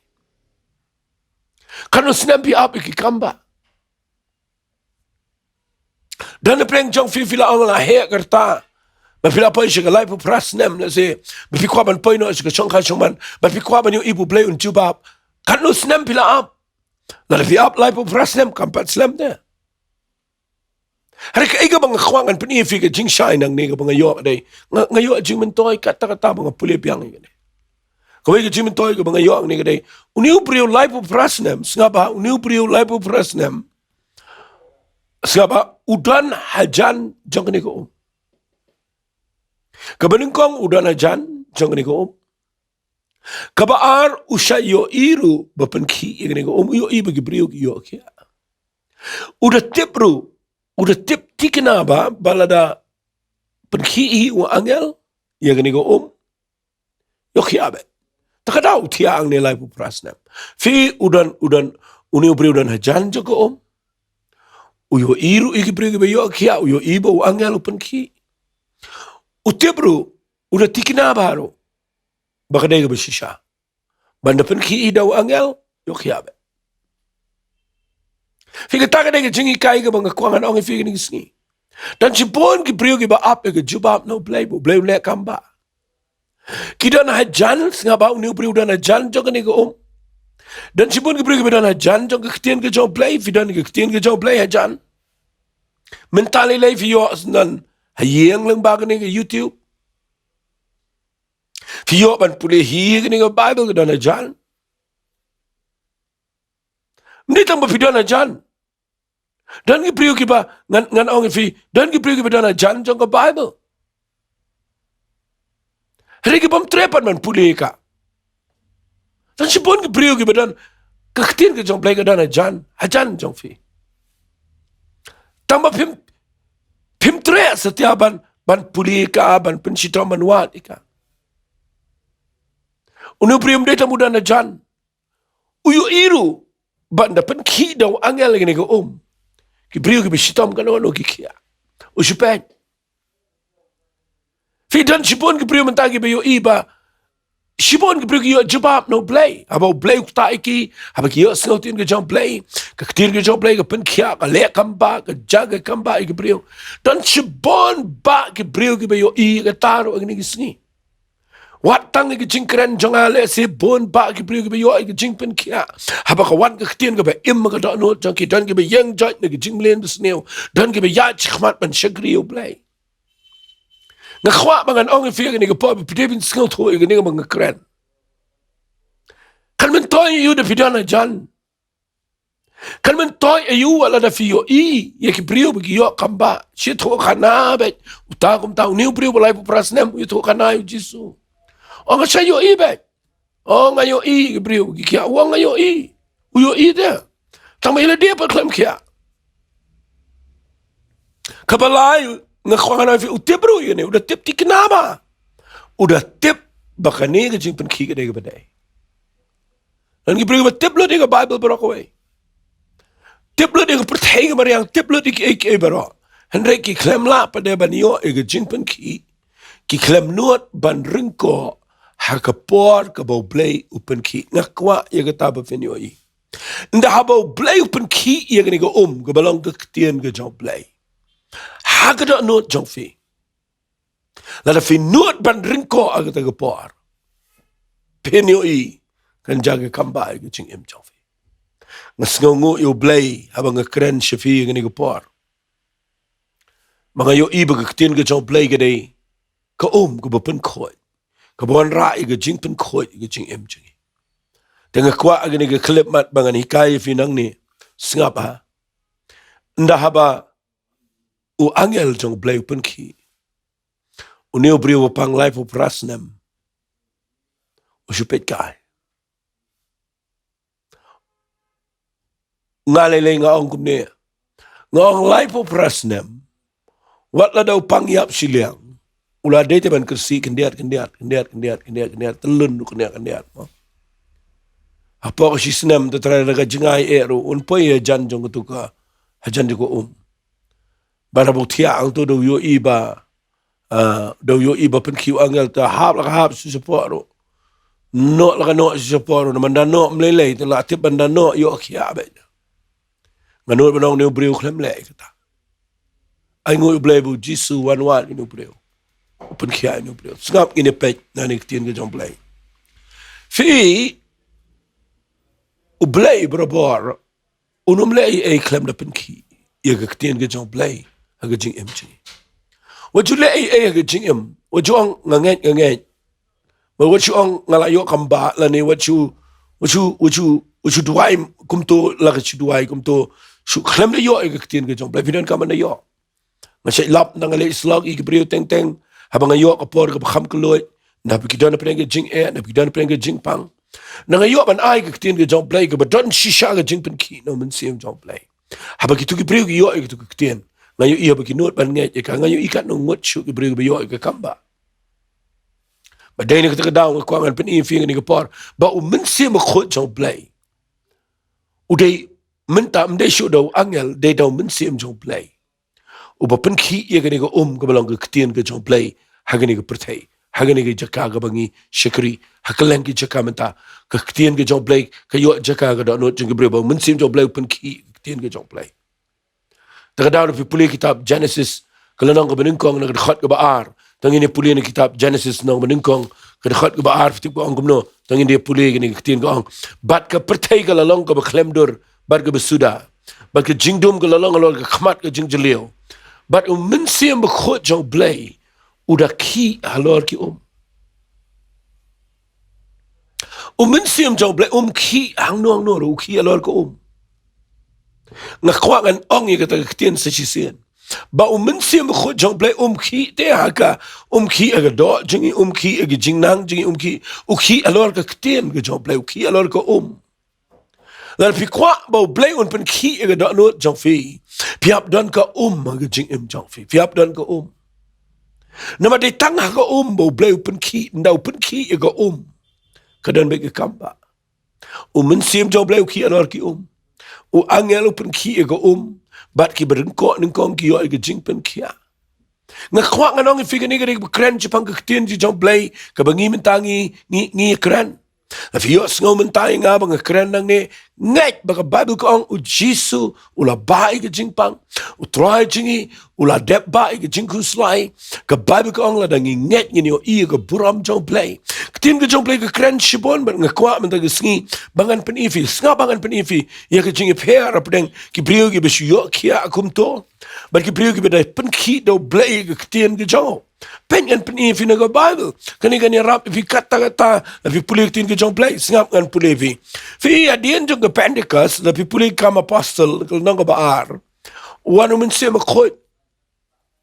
Katno snem phi ap ïa ki kam ba? Don na pdeng jong phi, phi la ong la heh ka rta ba phi la poi sha ka laiphew phra snem, lehse ba phi kwah ban poi noh sha ka shongkha shongman, ba phi kwah ban ïohi ba U Blei un jubab. Katno snem phi la ap? Lada phi ap laiphew phra snem, kam pat slem te. Hynrei kaei kaba nga kwah ngan pyni ïa phi, ka jingshai nangne kaba nga ïoh ka dei, nga, nga ïoh jingmyntoi katta katta ba nga pule biang ïa kane. Kawei ka jingmyntoi kaba nga ïoh hangne ka dei, une u briew laiphew phra snem, sngap bha, une u briew laiphew phra snem, sngap bha, u don hajan jong kane ka um. Kaba nyngkong, u don hajan jong kane ka um. Kaba ar, u shait ïohi ruh ba pynkhih ïa kane ka um, u ïohi ba ki briew ki ïoh khiah. U da tip ruh, u da tip tikna ba, ba lada pynkhih hi u angel ïa kane ka um, ïoh khiah beit. Ta ka daw u thiah hangne laiphew phra snem. Phi, u don, u don, une u briew u don hajan jong ka um. U ïohi ruh ïa ki briew kiba ïoh khiah, u ïohi ba u angel u pynkhih. U tip ruh, u da tikna bha ruh ba ka dei kaba shisha. Ban da pynkhih hi da u angel, ïoh khiah beit. Phi, kata ka dei ka jinghikai kaba nga kwah ngan ong ïa phi kane ka sngi. Don shibun ki briew kiba ap ïa ka jubab na U Blei, ba U Blei un leh kam ba. Ki don hajan, sngap bha, une u briew u don hajan jong kane ka um. Don shibun ki briew kiba don hajan jong ka ktien ka jong U Blei, phi don ka ktien ka jong U Blei hajan. Mynta lei lei phi ïoh syndon ha ïing lyngba kane ka YouTube. Phi ïoh ban pule hi kane ka Bible, ka don hajan. Ym dei tang ba phi don hajan. Don ki briew kiba, ngan, ngan ong ïa phi, don ki briew kiba don hajan jong ka Bible, hynrei ki bym treh pat ban pule ka. Don shibun ki briew kiba don ka ktien ka jong U Blei, ka don hajan, hajan jong phi. Tang ba phim, phim treh satia ban, ban pule ka, ban pynshitom, ban wad ïa ka. Une u briew ym dei tang ba u don hajan. U ïohi ruh ba ynda pynkhih da u angel ïa kane ka um, ki briew kiba shitom kano kano ki khiah. U shu peit. Phi don shibun ki briew mynta kiba ïohi ba shibun ki briew ki ïoh jubab na U Blei. Haba U Blei u ktah ïa ki, haba ki ïoh sngewthuh ïa ka jong U Blei, ka ktien ka jong U Blei ka pynkhiah, ka leh kam bah, ka jia ka kam bah ïa ki briew. Don shibun bah ki briew kiba ïohi ïa kata ruh ha kine ki sngi. Wat tang ïa ka jingkren jong nga lehse bun bah ki briew kiba ïoh ïa ka jingpynkhiah. Haba ka wan ka ktien kaba im ha ka dohnud jong ki, don kiba ïeng joit na ka jingmlien basniew, don kiba ïaid shakhmat ban shakri ïa U Blei. Nga kwah ba ngan ong ïa phi ha kane ka por ba phi dei ban sngewthuh ïa kane kaba nga kren. Kan myntoi ïa u da phi don hajan. Kan myntoi ïa u wat lada phi ïohi ïa ki briew ba ki ïoh kam bah. Shi ïathuh khana beit. Uta kumta, une u briew ba laiphew phra snem u ïathuh khana ïa U Jisu. Ong nga shu ïohi beit. Ong nga ïohi ïa ki briew ki khiah, ong nga ïohi. U ïohi te. Tang ba ïa lade pat khlem khiah. Kaba lai, nga kwah ngan ong ïa phi, u tip ruh ïa kane, u da tip thikna ba. U da tip ba kane ka jingpynkhih ka dei kaba dei. Don ki briew ba tip lut ïa ka Baibl baroh kawei. Tip lut ïa ka pyrthei kaba mariang, tip lut ïa kiei kiei baroh. Hynrei ki khlem lah pat de ban ïoh ïa ka jingpynkhih. Ki khlem nud ban ryngkoh ha ka por kaba U Blei u pynkhih. Nga kwah ïa kata ba phin ïohi. Ynda haba U Blei u pynkhih ïa kane ka um kaba long ka ktien ka jong U Blei ha ka dohnud jong phi, lada phi nud ban ryngkoh ha kata ka por, phin ïohi kan jia ka kam bah ïa ka jingim jong phi. Nga sngewnguh ïa U Blei haba nga kren sha phi ïa kane ka por. Ba nga ïohi ba ka ktien ka jong U Blei ka dei ka um kaba pynkhuid, kaba wanrah ïa ka jingpynkhuid ïa ka jingim jong ngi. Te nga kwah ha kane ka khyllipmat ba ngan hikai ïa phi nangne. Sngap ha. Ynda haba u angel jong U Blei u pynkhih, une u briew ba pang laiphew phra snem u shu peit kai. Nga lei lei nga ong kumne. Nga ong laiphew phra snem, wat lada u pang ïap shiliang, u la dei te ban kyrsih khyndiat, khyndiat, khyndiat, khyndiat, khyndiat, khyndiat, tylli ruh khyndiat, khyndiat, mo. Hapoh shi snem te trai da ka jngai eh ruh un poi hajan jong katu ka, hajan jong ka um. Bad haba u thiah hangto da u ïohi ba, ah, da u ïohi ba pynkhih u angel te hap la ka hap shisha por ruh. Noh la ka noh shisha por ruh, na ban da noh ym lei lei, te la tip ban da noh ïoh khiah beit. Nga nud ban ong une u briew khlem leh ïa kata. Ainguh ïa U Blei ba U Jisu u wan wad ïa une u briew, u pynkhiah ïa une u briew. Sngap ngin ïa peit na kane ka ktien ka jong U Blei. Phi, U Blei barabor un ym leh ei ei khlem da pynkhih ïa ka ktien ka jong U Blei ha ka jingim jong ngi. Wat ju leh ei ei ha ka jingim, wat ju ong nga ngeit, nga ngeit. Bad wat shu ong nga la ïoh kam bah lane wat shu, wat shu, wat shu, wat shu duwai kumto, la ka shu duwai kumto. Shu khlem da ïoh ïa ka ktien ka jong U Blei, phi donkam ban da ïoh. Nga shait lap, ynda nga leit shlok ïa ki briew teng teng, haba nga ïoh ka por kaba kham kylluid, na ba ki don hapdeng ka jingeh, na ba ki don hapdeng ka jingpang. Ynda nga ïoh ban ai ka ktien ka jong U Blei kaba don shisha ka jingpynkhih na U Mynsiem jong U Blei. Haba kitu ki briew ki ïoh ïa kitu ki ktien, nga ïohi haba ki nud ban ngeit ïa ka, nga ïohi katno ngut shuh ki briew kiba ïoh ïa ka kam bah. Bad dei na kata ka daw nga kwah ngan pyni ïa phi ha kane ka por ba U Mynsiem Bakhuid jong U Blei u dei, mynta ym dei shuh da u angel, dei da U Mynsiem jong U Blei uba pynkhih ïa kane ka um kaba long ka ktien ka jong U Blei ha kane ka pyrthei, ha kane ka jaka kaba ngi shakri, ha kylleng ki jaka mynta. Ka ktien ka jong U Blei ka ïoh jaka ha ka dohnud jong ki briew ba U Mynsiem jong U Blei u pynkhih ïa ka ktien ka jong U Blei. Te ka daw da phi pule kitab Genesis, ka lynnong kaba nyngkong na ka dkhot kaba ar. Te ngin ïa pule na kitab Genesis lynnong kaba nyngkong, ka dkhot kaba ar, phi tip ka ong kumno. Te ngin ïa pule kane ka ktien ka ong: Bad ka pyrthei ka la long kaba khlem dur bad kaba suda, bad ka jingdum ka la long halor ka khmat ka jingjylliew, bad U Mynsiem Bakhuid jong U Blei u da khih halor ki um. U Mynsiem jong U Blei um khih hangno hangno ruh, u khih halor ka um. Nga kwah ngan ong ïa kata ka ktien sa shisien, ba U Mynsiem Bakhuid jong U Blei um khih te ha ka, um khih ha ka doh jong ngi, um khih ha ka jingnang jong ngi, um khih, u khih halor ka ktien ka jong U Blei, u khih halor ka um. Lada phi kwah ba U Blei un pynkhih ïa ka dohnud jong phi, phi hap don ka um ha ka jingim jong phi. Phi hap don ka um. Namar dei tang ha ka um ba U Blei u pynkhih, ynda u pynkhih ïa ka um, ka don beit ka kam bah. U Mynsiem jong U Blei u khih halor ki um. U angel u pynkhih ïa ka um. Bad kiba ryngkoh nyngkong ki ïoh ïa ka jingpynkhiah. Nga kwah ngan ong ïa phi kane ka dei kaba kren shaphang ka ktien jong U Blei kaba ngi mynta ngi, ngi, ngi kren. Lada phi ïohsngew mynta ïa nga ba nga kren nangne, ngeit ba ka Baibl ka ong U Jisu u la bah ïa ka jingpang, U Trai jong ngi u la dep bah ïa ka jingkhuslai. Ka Baibl ka ong lada ngi ngeit ngin ïohi ïa ka burom jong U Blei. Ka ktien ka jong U Blei ka kren shibun, bad nga kwah mynta ka sngi ba ngan pyni ïa phi, sngap ba ngan pyni ïa phi ïa ka jingïapher hapdeng ki briew kiba shu ïoh khiah kumto bad ki briew kiba dei pynkhih da U Blei ïa ka ktien ka jong u. Peit ngan pyni ïa phi na ka Baibl. Kane kan ïarap ïa phi katta katta. Lada phi pule ka ktien ka jong U Blei, sngap ngan pule ïa phi. Phi ïa hadien jong ka Pentecost, lada phi pule Kam Apostol, ka lynnong kaba ar. Wan u Mynsiem Bakhuid.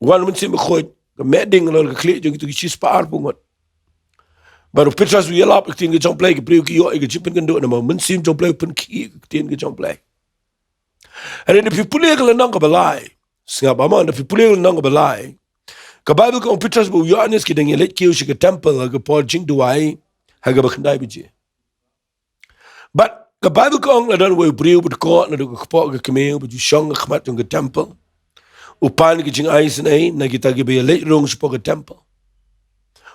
Wan u Mynsiem Bakhuid. Ka meh ding halor ka khlieh jong kito ki shispah arphew ngut. Bad u Petros u ïalap ïa ka ktien ka jong U Blei, ki briew ki ïoh ïa ka jingpynkyndit namar u Mynsiem jong U Blei u pynkhih ïa ka ktien ka jong U Blei. Hynrei lada phi pule ka lynnong kaba lai, sngap ba mo, lada phi pule ka lynnong kaba lai, ka Baibl ka ong u Petros bad u Ïoannis ki dang ïaleit kiew sha ka temple ha ka por jingduwai ha kaba khyndai baje. Bad ka Baibl ka ong la don uwei u briew ba dkoh naduh ka kpoh ka kmie, ba ju shong ha khmat jong ka temple, u pan ka jingisynei na kita kiba ïaleit rung shapoh ka temple.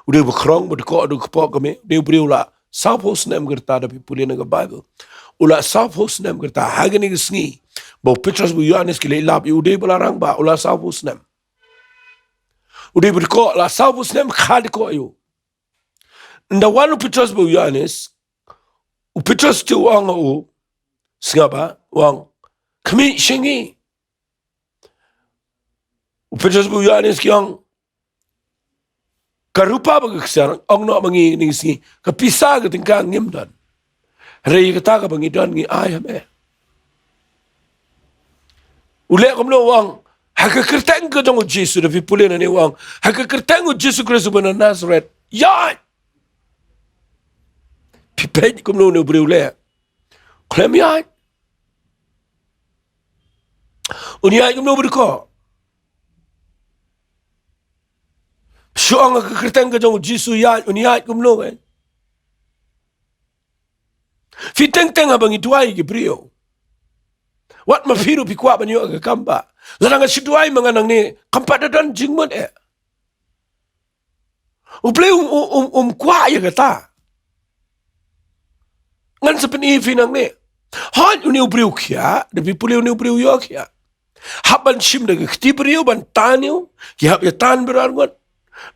U dei uba khrong ba dkoh naduh ka kpoh ka kmie, u dei u briew u la sawphew snem ka rta, lada phi pule na ka Baibl. U la sawphew snem ka rta. Ha kane ka sngi ba u Petros bad u Ïoannis ki leit lap ïa u, u dei uba la rangbah, u la sawphew snem. U dei uba dkoh, la sawphew snem ka dkoh ïa u. Ynda wan u Petros bad u Ïoannis, u Petros te u ong ha u, sngap ba, u ong, khmih sha ngi. U Petros bad u Ïoannis ki ong, ka rupa bad ka ksiar, ong noh ma ngi kine ki sngi, ka pisa ka tyngka ngim don. Hynrei kata kaba ngi don ngi ai ha me. U leh kumno? U ong, ha ka kyrteng ka jong u Jisu, lada phi pule nangne u ong, ha ka kyrteng u Jisu Khrist uba na Nasaret, ïaid. Phi peit kumno une u briew u leh. Khlem ïaid. Un ïaid kumno u briew dkoh? Shu ong ha ka kyrteng ka jong u Jisu ïaid, un ïaid kumno, eh? Phi, teng teng haba ngi duwai ïa ki briew, wat ma phi ruh phi kwah ban ïoh ka kam bah. Lada nga shu duwai ma nga nangne, kam pat da don jingmut eh. U Blei um, um, um, um kwah ïa kata. Ngan sa pyni ïa phi nangne. Hooid, une u briew u khiah, lada phi pule une u briew u ïoh khiah. Hap ban shim da ka kti briew ban tan ïa u, ki hap ïa tan baroh arngut.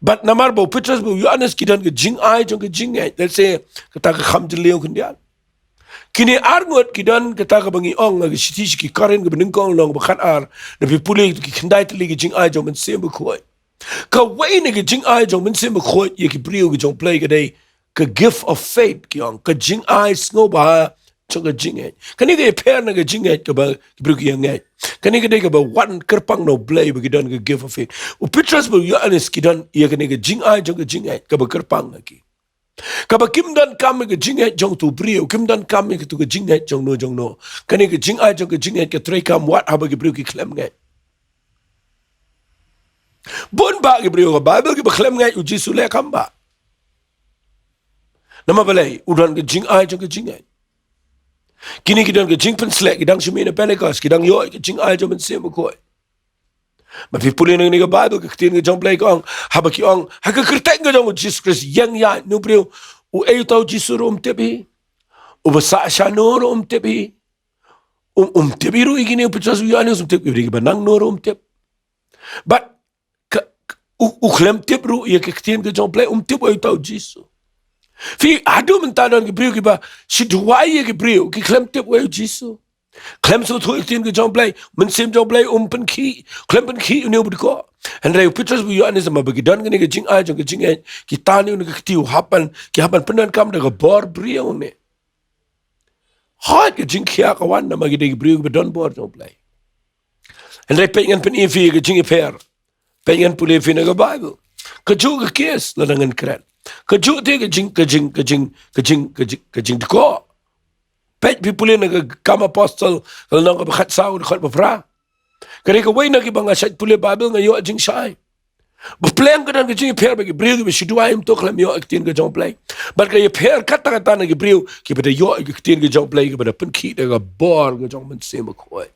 Bad namar ba u Petros bad u Ïoannis ki don ka jingai jong ka jingngeit. Let's say, kata ka kham jylliew khyndiat. Kine arngut ki don kata kaba ngi ong ha ka shithi sha ki Korinth kaba nyngkong lynnong ba khatar, lada phi pule ki khyndai tylli ki jingai jong u Mynsiem Bakhuid. Kawei na ki jingai jong u Mynsiem Bakhuid ïa ki briew ki jong U Blei ka dei ka gift of faith, ki ong, ka jingai sngewbha jong ka jingngeit. Kane ka ïapher na ka jingngeit kaba ki briew ki ïa ngeit. Kane ka dei kaba wan kyrpang na U Blei ba ki don ka gift of faith. U Petros bad u Ïoannis ki don ïa kane ka jingai jong ka jingngeit kaba kyrpang na ki. Kaba kim donkam ïa ka jingngeit jong uto u briew, kim donkam ïa kato ka jingngeit jong no jong no. Kane ka jingai jong ka jingngeit ka trei kam wat haba ki briew ki khlem ngeit. Bun bah ki briew ka Baibl kiba khlem ngeit u Jisu leh kam bah. Namar balei? U don ka jingai jong ka jingngeit. Kine ki don ka jingpynshlur, ki dang shu mih na Pentecost, ki dang ïoh ka jingai jong u Mynsiem Bakhuid. Ba phi pule nangne ka Baibl, ka ktien ka jong U Blei ka ong, haba ki ong, ha ka kyrteng ka jong u Jisu Khrist, ïeng ïaid, une u briew, uei uta u Jisu ruh um tip hi. Uba sah shano ruh um tip hi. Um, um tip hi ruh ïa kine u Petros, u Ïoannis, um tip hi ruh ïa kiba nang no ruh um tip. Bad ka, u, u khlem tip ruh ïa ka ktien ka jong U Blei, um tip uei uta u Jisu. Phi, haduh mynta don ki briew kiba shu duwai ïa ki briew, ki khlem tip uei u Jisu. Khlem sngewthuh ïa ka ktien ka jong U Blei, Mynsiem jong U Blei um pynkhih, khlem pynkhih ïa une uba dkoh. Hynrei u Petros bad u Ïoannis namar ba ki don kane ka jingai jong ka jingngeit, ki tan ïa une ka kti, u hap ban, ki hap ban pyndonkam da ka bor briew ne. Hooid, ka jingkhiah ka wan namar ki dei ki briew kiba don bor jong U Blei. Hynrei peit ngan pyni ïa phi ka jingïapher. Peit ngan pule ïa phi na ka Baibl. Kajuh ka case lada ngan kren. Kajuh te ka jing, ka jing, ka jing, ka jing, ka jing, ka jingdkoh. Peit phi pule na ka Kam Apostol, ka lynnong kaba khatsaw, dkhot ba phra. Ka dei kawei na kiba nga shait pule Baibl nga ïoh jingshai. Ba pleng ka don ka jingïapher ba ki briew kiba shu duwai um tip, khlem ïoh ka ktien ka jong U Blei. Bad ka ïapher katta katta na ki briew kiba da ïoh ka ktien ka jong U Blei, kiba da pynkhih da ka bor ka jong u Mynsiem Bakhuid.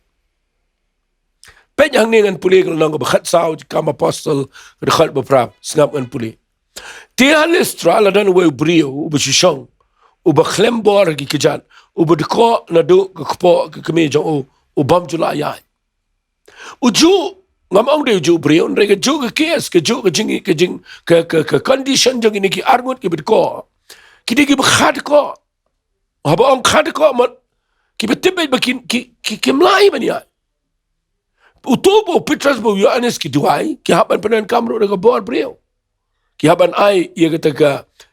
Peit hangne ngan pule ka lynnong kaba khatsaw Kam Apostol, ka dkhot ba phra, sngap ngan pule. Te ha Listra la don uwei u briew uba shu shong, uba khlem bor ha ki kjat, uba dkoh naduh ka kpoh ka kmie jong u, u bym ju lah ïaid. U juh, ngam ong dei u juh briew, hynrei ka juh ka case, ka juh ka jing, ka jing, ka, ka, ka condition jong kine ki arngut kiba dkoh. Ki dei kiba kha dkoh. Haba ong kha dkoh mut, kiba tip beit ba kin, ki, ki, kim lah ban ïaid. Uto ba u Petros bad u Ïoannis ki duwai, ki hap ban pyndonkam ruh da ka bor briew. Ki hap ban ai ïa kata ka,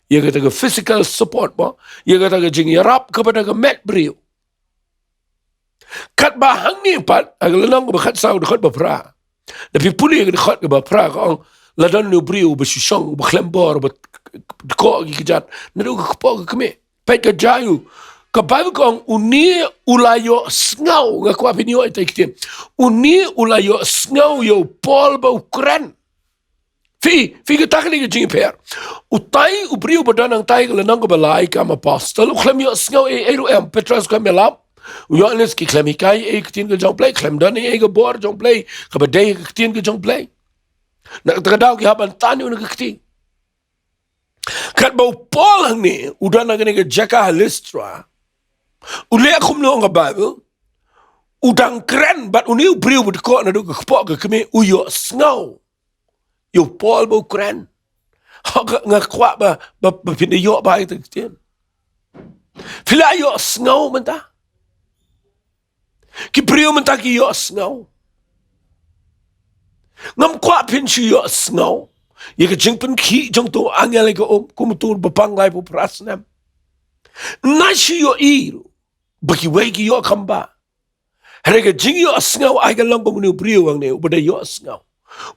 ïa kata ka physical support mo, ïa kata ka jingïarap kaba da ka met briew. Katba hangne pat, ha ka lynnong kaba khatsaw, dkhot ba phra, lada phi pule ka dkhot kaba phra, ka ong, la don une u briew uba shu shong, uba khlem bor, uba dkoh ki kjat, naduh ka kpoh ka kmie. Peit ka jia u. Ka Baibl ka ong, une u la ïohsngew, nga kwah phin ïoh ïa ita i ktien. Une u la ïohsngew ïa u Paul ba u kren. Phi, phi, kata ka dei ka jingïapher. Utai u briew ba don hangtai ha ka lynnong kaba lai Kam Apostol, u khlem ïohsngew ei ei ruh em, Petros khlem ïalap. U Ïoannis ki khlem hikai ei ei ka ktien ka jong U Blei, khlem don ei ei ka bor jong U Blei kaba dei ka ktien ka jong U Blei. Na kata ka daw ki hap ban tan ïa u na ka kti. Katba u Paul hangne u don ha kane ka jaka ha Listra, u leh kumno, ong ka Baibl? U dang kren bad une u briew ba dkoh naduh ka kpoh ka kmie, u ïohsngew ïa u Paul ba u kren. Ha, nga, nga kwah ba, ba, ba phin da ïoh bha ïa kata ka ktien. Phi la ïohsngew mynta? Ki briew mynta ki ïohsngew. Ngam kwah phin shu ïohsngew ïa ka jingpynkhih jong uto u angel ha ka um, kum uto uba pang laiphew phra snem. Nga shu ïohi ruh ba kiwei ki ïoh kumba. Hynrei ka jingïohsngew ai ka long kum une u briew hangne uba da ïohsngew.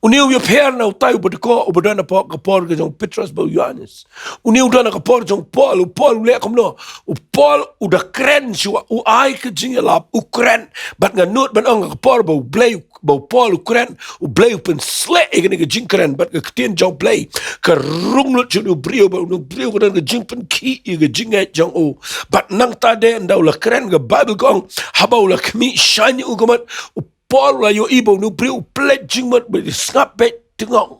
Une u ïapher na utai uba dkoh, uba don ha ka por ka jong u Petros bad u Ïoannis. Une u don ha ka por jong u Paul, u Paul u leh kumno? U Paul u da kren shuwa, u ai ka jingïalap, u kren. Bad nga nud ban ong, ha ka por ba u Blei, ba u Paul u kren, U Blei u pynsleh ïa kane ka jingkren bad ka ktien jong U Blei ka rung lut sha une u briew, bad une u briew ka don ka jingpynkhih ïa ka jingngeit jong u. Bad nangta de ynda u la kren, ka Baibl ka ong, haba u la khmih shaiñ ïa u ka mut, u Paul u la ïohi ba une u briew u pynleit jingmut, ba u sngap beit tynghong.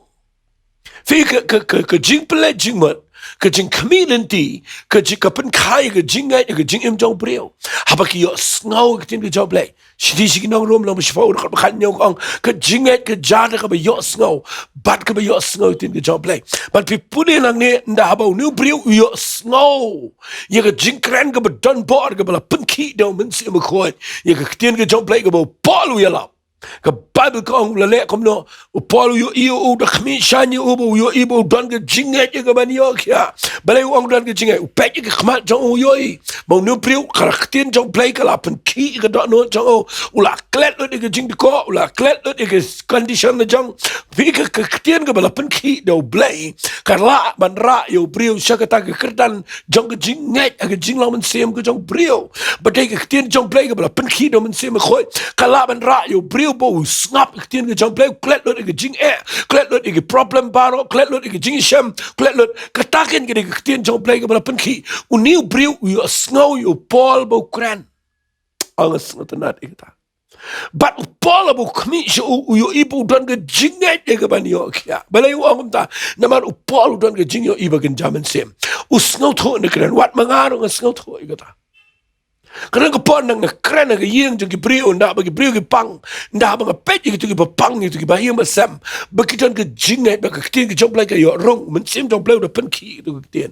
Phi, ka, ka, ka, ka jingpynleit jingmut, ka jingkhmih lynti, ka jing, ka pynkha ïa ka jingngeit, ïa ka jingim jong u briew. Haba ki ïohsngew ïa ka ktien ka jong U Blei. Shithi sha ki nong Rom lynnong ba shiphew, dkhot ba khathynñiew ka ong, ka jingngeit ka jia da kaba ïohsngew, bad kaba ïohsngew ïa ka ktien ka jong U Blei. Bad phi pule nangne, ynda haba une u briew u ïohsngew ïa ka jingkren kaba don bor, kaba la pynkhih da u Mynsiem Bakhuid, ïa ka ktien ka jong U Blei kaba u Paul u ïalap, ka Baibl ka ong, u la leh kumno? U Paul u ïohi, u da khmih shaiñ ïa u, ba u ïohi ba u don ka jingngeit ïa kaban ïoh khia. Balei u ong u don ka jingngeit? U peit ïa ka khmat jong u, u ïohi ba une u briew, ka ktien jong U Blei ka la pynkhih ïa ka dohnud jong u. U la klet lut ïa ka jingdkoh, u la klet lut ïa ka condition na jong. Phi, ka, ka ktien kaba la pynkhih da U Blei ka lah ban rah ïa u briew sha kata ka kyrdan jong ka jingngeit ha ka jinglong mynsiem ka jong u briew. Ba dei ka ktien jong U Blei kaba la pynkhih da u Mynsiem Bakhuid, ka lah ban rah ïa u briew ba u sngap ïa ka ktien ka jong U Blei, u klet lut ïa ka jingeh, klet lut ïa ka problem baroh, klet lut ïa ka jingïashem, klet lut. Kata keiñ ka dei ka ktien jong U Blei kaba la pynkhih. Une u briew u ïohsngew ïa u Paul ba u kren. Ong, nga sngewtynnat ïa kata. Bad u Paul haba u khmih sha u, u ïohi ba u don ka jingngeit ïa kaban ïoh khia. Balei u ong kumta? Namar u Paul u don ka jingïohi ba kynja mynsiem. U sngewthuh na kren, wat ma nga ruh nga sngewthuh ïa kata. Ka don ka por nga kren ha ka ïing jong ki briew, ynda ba ki briew ki pang, ynda ba nga peit ïa kito kiba pang, ïa kito kiba ïing ba sem, ba ki don ka jingngeit ba ka ktien ka jong U Blei ka ïoh rung, Mynsiem jong U Blei u da pynkhih ïa kito ka ktien.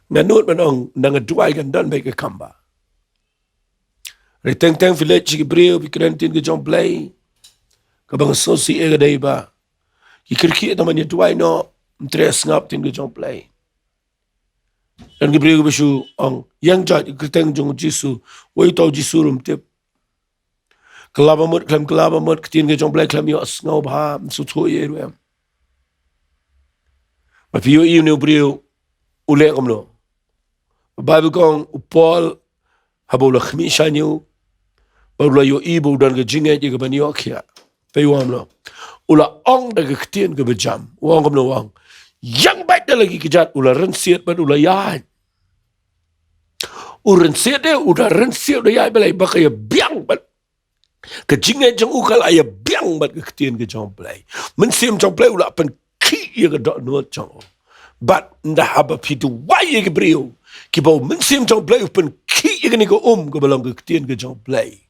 Nga nud ban ong, ynda nga duwai kan don beit ka kamba. Hynrei teng teng phi leit sha ki briew, phi kren ktien ka jong U Blei, kaba nga sngewsih ïa ka dei ba ki kyrkieh tang ban ïa duwai noh, ym treh sngap ktien ka jong U Blei. Don ki briew kiba shu ong, ïeng jait, kyrteng jong u Jisu, wei uta u Jisu ruh ym tip. Kylla ba mut, khlem kylla ba mut, ktien ka jong U Blei khlem ïohsngew bha, ym sngewthuh ei ei ruh em. Bad phi ïohi une u briew u leh kumno? Baibl ka ong u Paul haba u la khmih shaiñ ïa u, bad u la ïohi ba u don ka jingngeit ïa kaban ïoh khia, phi ong kumno? U la ong da ka ktien kaba jam. U ong kumno? U ong, ïeng beit da la ki kjat. U la rynsied bad u la ïaid. U rynsied de, u da rynsied, u da ïaid, balei? Ba ka ïa biang bad Ka jingngeit jong u ka la ïa biang bad ka ktien ka jong U Blei. Mynsiem jong U Blei u la pynkhih ïa ka dohnud jong u. Bad ynda haba phi duwai ïa ki briew kiba u Mynsiem jong U Blei u pynkhih ïa kane ka um kaba long ka ktien ka jong U Blei,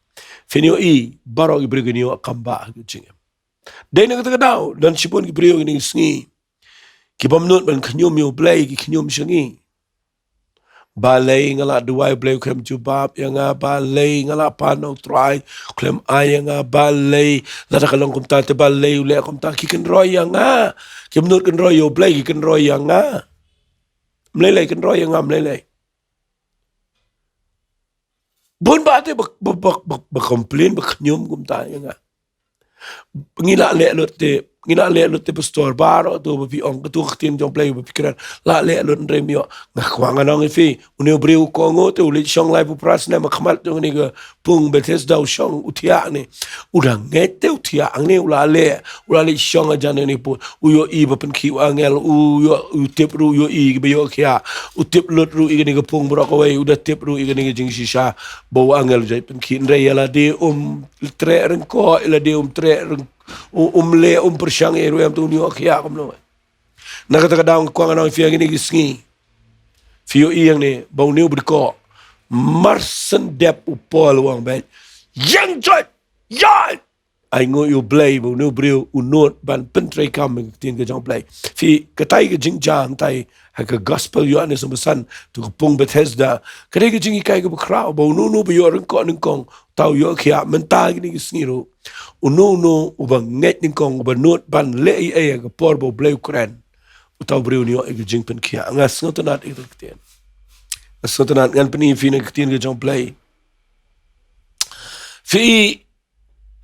phin ïohi baroh ki briew kin ïoh kam bha ha ka jingim. Dei na kata ka daw don shibun ki briew kine ki sngi ki bym nud ban khñium ïa U Blei, ki khñium sha ngi. Balei nga la duwai, U Blei u khlem jubab ïa nga? Balei nga la pan na U Trai, u khlem ai ïa nga? Balei lada ka long kumta te balei u leh kumta? Ki kynroi ïa nga. Kim nud kynroi ïa U Blei, ki kynroi ïa nga. Mlei lei kynroi ïa nga, mlei lei. Bun ba te ba, ba, ba, ba, ba complain, ba khñium kumta ïa nga. Ngi la leh lut te, ngi la leh lut te pastor, baroh to ba phi ong, kato ka ktien jong U Blei ba phi kren. La leh lut, hynrei ym ïoh. Nga kwah ngan ong ïa phi, une u briew u kohnguh te u leit shong laiphew phra snem ha khmat jong kane ka pung Bethesda, u shong u thiah ne. U dang ngeit te u thiah hangne, u la leh, u la leit shong hajan kane pung. U ïohi ba pynkhih u angel, u ïoh, u tip ruh, u ïohi kiba ïoh khiah. U tip lut ruh ïa kane ka pung baroh kawei, u da tip ruh ïa kane ka jingshisha ba u angel u jait pynkhih. Hynrei ïa lade um treh ryngkoh, ïa lade um treh ryng-, u-, um leh, um pyrshang ïa ruh, em, to un ïoh khiah kumno. Na kata ka daw nga kwah ngan ong ïa phi ha kine ki sngi, phi ïohi hangne ba une u ba dkoh, mar shen dep u Paul u ong, bad ïeng joit, ïeng. Ai nguh ïa U Blei ba une u briew u nud ban pyntreikam ïa ka ktien ka jong U Blei. Phi, katai ka jingjia hangtai ha ka gospel Ïoannis nongbasan, to ka pung Bethesda, ka dei ka jinghikai kaba khraw ba uno uno ba ïoh ryngkoh nyngkong, uta u ïoh khiah. Mynta kine ki sngi ruh, uno uno uba ngeit nyngkong, uba nud ban leh ei ei ha ka por ba U Blei u kren, uta u briew un ïoh ïa ka jingpynkhiah. Nga sngewtynnat ïa ka ktien. Nga sngewtynnat, ngan pyni ïa phi na ka ktien ka jong U Blei. Phi,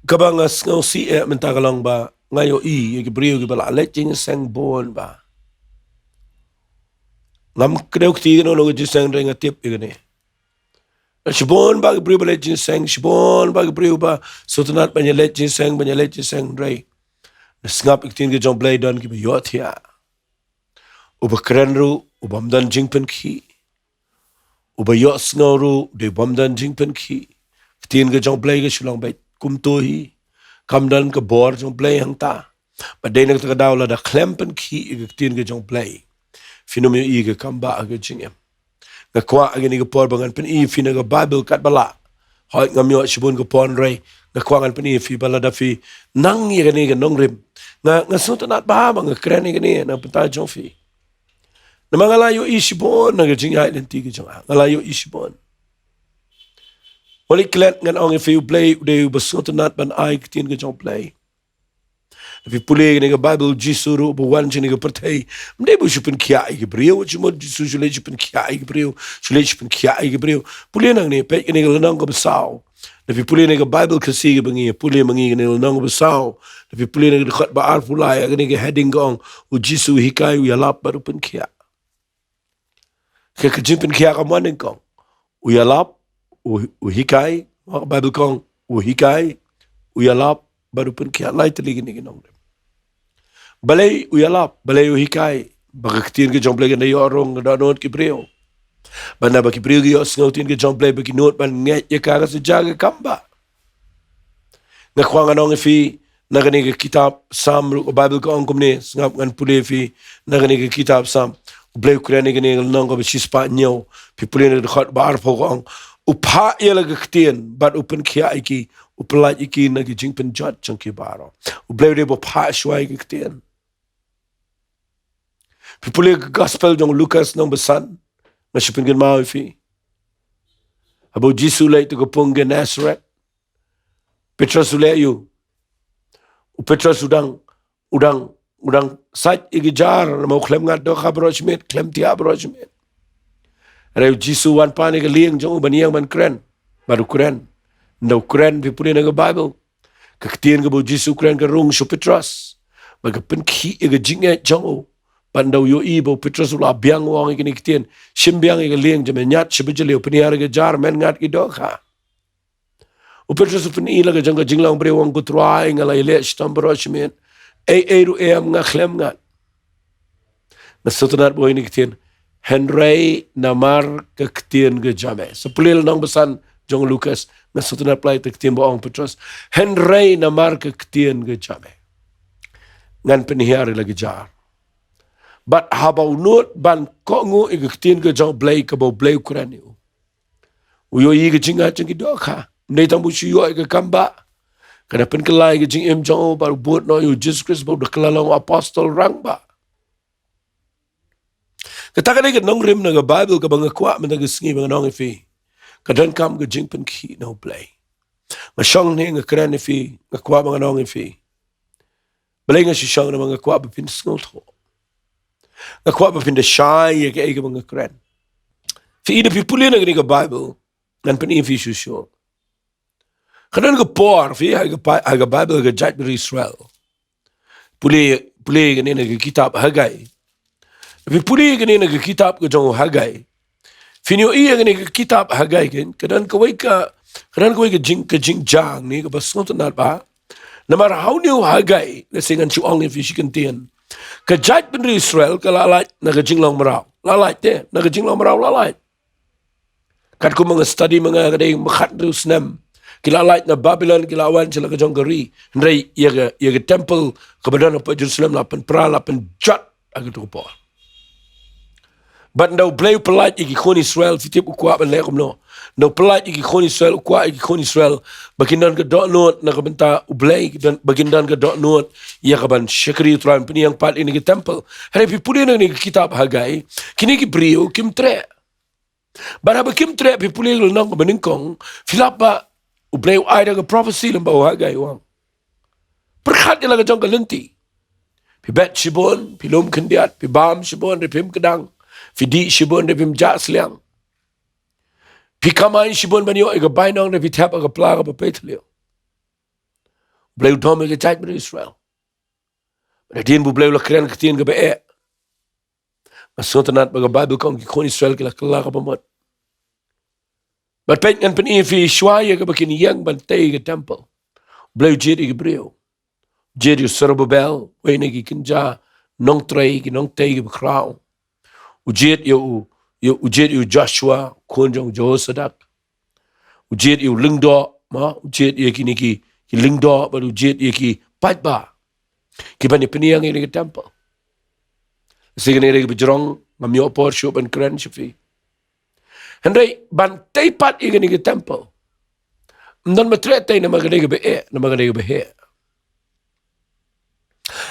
kaba nga sngewsih eh mynta ka long ba nga ïohi ïa ki briew kiba la leit jingïaseng bun bha. Ngam kdew kti kano kano ka jingïaseng, hynrei nga tip ïa kane. Shibun bha ki briew ba leit jingïaseng, shibun bha ki briew ba sngewtynnat ban ïa leit jingïaseng, ban ïa leit jingïaseng, hynrei na sngap ïa ka ktien ka jong U Blei don kiba ïohthiah. Uba kren ruh u bym don jingpynkhih. Uba ïohsngew ruh u dei bym don jingpynkhih. Ka ktien ka jong U Blei ka shu long beit kumto hi. Kam don ka bor jong U Blei hangta. Bad dei na kata ka daw lada khlem pynkhih ïa ka ktien ka jong U Blei, phin ym ïohi ka kam bha ha ka jingim. Nga kwah ha kane ka por ba ngan pyni ïa phi na ka Baibl katba lah. Hooid, ngam ïoh shibun ka por, hynrei nga kwah ngan pyni ïa phi ba lada phi nang ïa kane ka nongrim. Nga, nga sngewtynnat bha ba nga kren ïa kane na ka bynta jong phi. Namar nga la ïohi shibun na ka jingïaid lynti ka jong nga. Nga la ïohi shibun. Wat leit klet, ngan ong ïa phi, U Blei u dei uba sngewtynnat ban ai ka ktien ka jong U Blei. Phi pule kane ka Baibl, Jisu ruh ba wan sha kane ka pyrthei, ym dei ba u shu pynkhiah ïa ki briew, wat shu mut Jisu shu leit shu pynkhiah ïa ki briew, shu leit shu pynkhiah ïa ki briew. Pule nangne, peit kane ka lynnong kaba saw. Lada phi pule kane ka Baibl Khasi kaba ngi pule ma ngi, kane ka lynnong kaba saw, lada phi pule kane ka dkhot ba arphew lai, kane ka heading ka ong, U Jisu u hikai, u ïalap bad u pynkhiah. Ka, ka jingpynkhiah kam wan nyngkong. U ïalap, u, u hikai, ha ka Baibl ka ong, u hikai, u ïalap bad u pynkhiah, lai tylli kine ki nongrim. Balei u ïalap, balei u hikai? Ba ka ktien ka jong U Blei kan da ïoh rung ha ka dohnud ki briew. Bad naba ki briew ki ïohsngew ktien ka jong U Blei, ba ki nud ban ngeit ïa ka, ka sa jia ka kam bha. Nga kwah ngan ong ïa phi, na kane ka kitab Salm ruh ka Baibl ka ong kumne, sngap ngan pule ïa phi, na kane ka kitab Salm. U Blei u kren ha kane ka lynnong kaba shispah hynñiew, phi pule na ka dkhot ba arphew ka ong, u phah ïa la ka ktien, bad u pynkhiah ïa ki, u pyllait ïa ki na ki jingpynjot jong ki baroh. U Blei u dei ba phah shuwa ïa ka ktien. Phi pule ka gospel jong u Lukas nongbasan, nga shu pynkynmaw ïa phi. Haba u Jisu u leit ha ka pung Gennesaret, Petros u leh aiu? U Petros u dang, u dang, u dang sait ïa ki jar, namar u khlem ngat dohkha baroh shi miet, khlem thiah baroh shi miet. Hynrei u Jisu u wan pan ïa ka lieng jong u ban ïeng ban kren. Bad u kren. Ynda u kren, phi pule na ka Baibl, ka ktien kaba u Jisu u kren ka rung sha u Petros. Bad ka pynkhih ïa ka jingngeit jong u. Bad ynda u ïohi ba u Petros u la biang, u ong ïa kine ki ktien, shim biang ïa ka lieng jong me, ñiad sha ba jylliew, pynhiar ïa ka jar, men ngat ki dohkha. U Petros u pyni la ka jong ka jinglong briew, u ong, ko Trai, nga la ïaleh shitom baroh shi miet. Ei ei ruh em, nga khlem ngat. Nga sngewtynnat ba u ong ïa kine ki ktien, hynrei namar ka ktien ka jong me. Sa pule lynnong ba san, jong u Lukas, nga sngewtynnad pynlait ïa ka ktien ba ong u Petros. Hynrei namar ka ktien ka jong me, ngan pynhiar ïa la ka jar. Bad haba u nud ban kohnguh ïa ka ktien ka jong u Blei kaba u Blei u kren ïa u, u ïohi ïa ka jingngeit jong ki dohkha. Ym dei tang ba u shu ïoh ïa ka kam bah, ka da pynkylla ïa ka jingim jong u bad u bud noh ïa u Jisu Khrist ba u da kylla long u apostol rangbah. Kata ka dei ka nongrim na ka Baibl kaba nga kwah mynta ka sngi ban ong ïa phi. Ka donkam ka jingpynkhih na u Blei. Nga shong hangne nga kren ïa phi, nga kwah ban ong ïa phi. Balei nga shu shong? Namar nga kwah ba phin sngewthuh. Nga kwah ba phin da shai ïa kaei kaba nga kren. Phi i, da phi pule na kane ka Baibl, ngan pyni ïa phi shuh shuh. Ka don ka por, phi, ha ka Bai-, ha ka Baibl, ha ka jaitbynriew Israel. Pule, pule kane na ka kitab Haggai. Phi pule kane na ka kitab ka jong u Haggai, phin ïohi ïa kane ka kitab Haggai, kan, ka don kawei ka, ka don kawei ka jing, ka jingjia hangne kaba sngewtynnad bah. Namar ha une u Haggai, lehse ngan shu ong ïa phi shi kyntien. Ka jaitbynriew Israel ka la lait na ka jinglong mraw. La lait te, na ka jinglong mraw la lait. Katkum ma nga study ma nga, ka dei ma khathynriew snem ki la lait na Babilon, ki la wan sha la ka jong ka ri. Hynrei ïa ka, ïa ka temple kaba don hapoh Jerusalem la pynpra, la pynjot ha kato ka por. Bad ynda u Blei u pynlait ïa ki khun Israel, phi tip u kwah ban leh kumno? Ynda u pynlait ïa ki khun Israel, u kwah ïa ki khun Israel ba kin don ka dohnud na ka bynta u Blei, ki don, ba kin don ka dohnud ïa ka ban shakri u Trai, ban pynïeng pat ïa kane ka temple. Hynrei phi pule na kane ka kitab Haggai, kine ki briew kim treh. Bad haba kim treh, phi pule ka lynnong kaba nyngkong, phi lap ba u Blei u ai da ka prophecy lem bad u Haggai u ong, pyrkhat ïa la ka jong ka lynti. Phi bet shibun, phi lum khyndiat, phi bam shibun, hynrei phim kdang. Phi dih shibun, hynrei phim jah sliang. Phi kamai shibun ban ïoh ïa ka bainong, hynrei phi thep ha ka pla kaba pei thliew. U Blei u dom ïa ka jaitbynriew Israel. Bad hadien ba u Blei u la kren ka ktien kaba eh, nga sngewtynnad ba ka Baibl ka ong ki khun Israel ki la kylla kaba mut. Bad peit, ngan pyni ïa phi, shuwa ïa kaba kin ïeng ban tei ïa ka temple, u Blei u jied ïa ki briew. U jied ïa u Serubabel, uwei na ki kynja nongtrei, ki nongtei kiba khraw. U jied ïa u, ïa u, u jied ïa u Joshua, khun jong u Jehosadak. U jied ïa u lyngdoh, ma, u jied ïa kine ki, ki lyngdoh, bad u jied ïa ki paidbah kiban ïa pynïeng ïa kane ka temple. Lehse kane ka dei kaba jrong, ngam ïoh por shuh ban kren sha phi. Hynrei ban tei pat ïa kane ka temple, ym don ba treh tei namar ka dei kaba eh, namar ka dei kaba heh.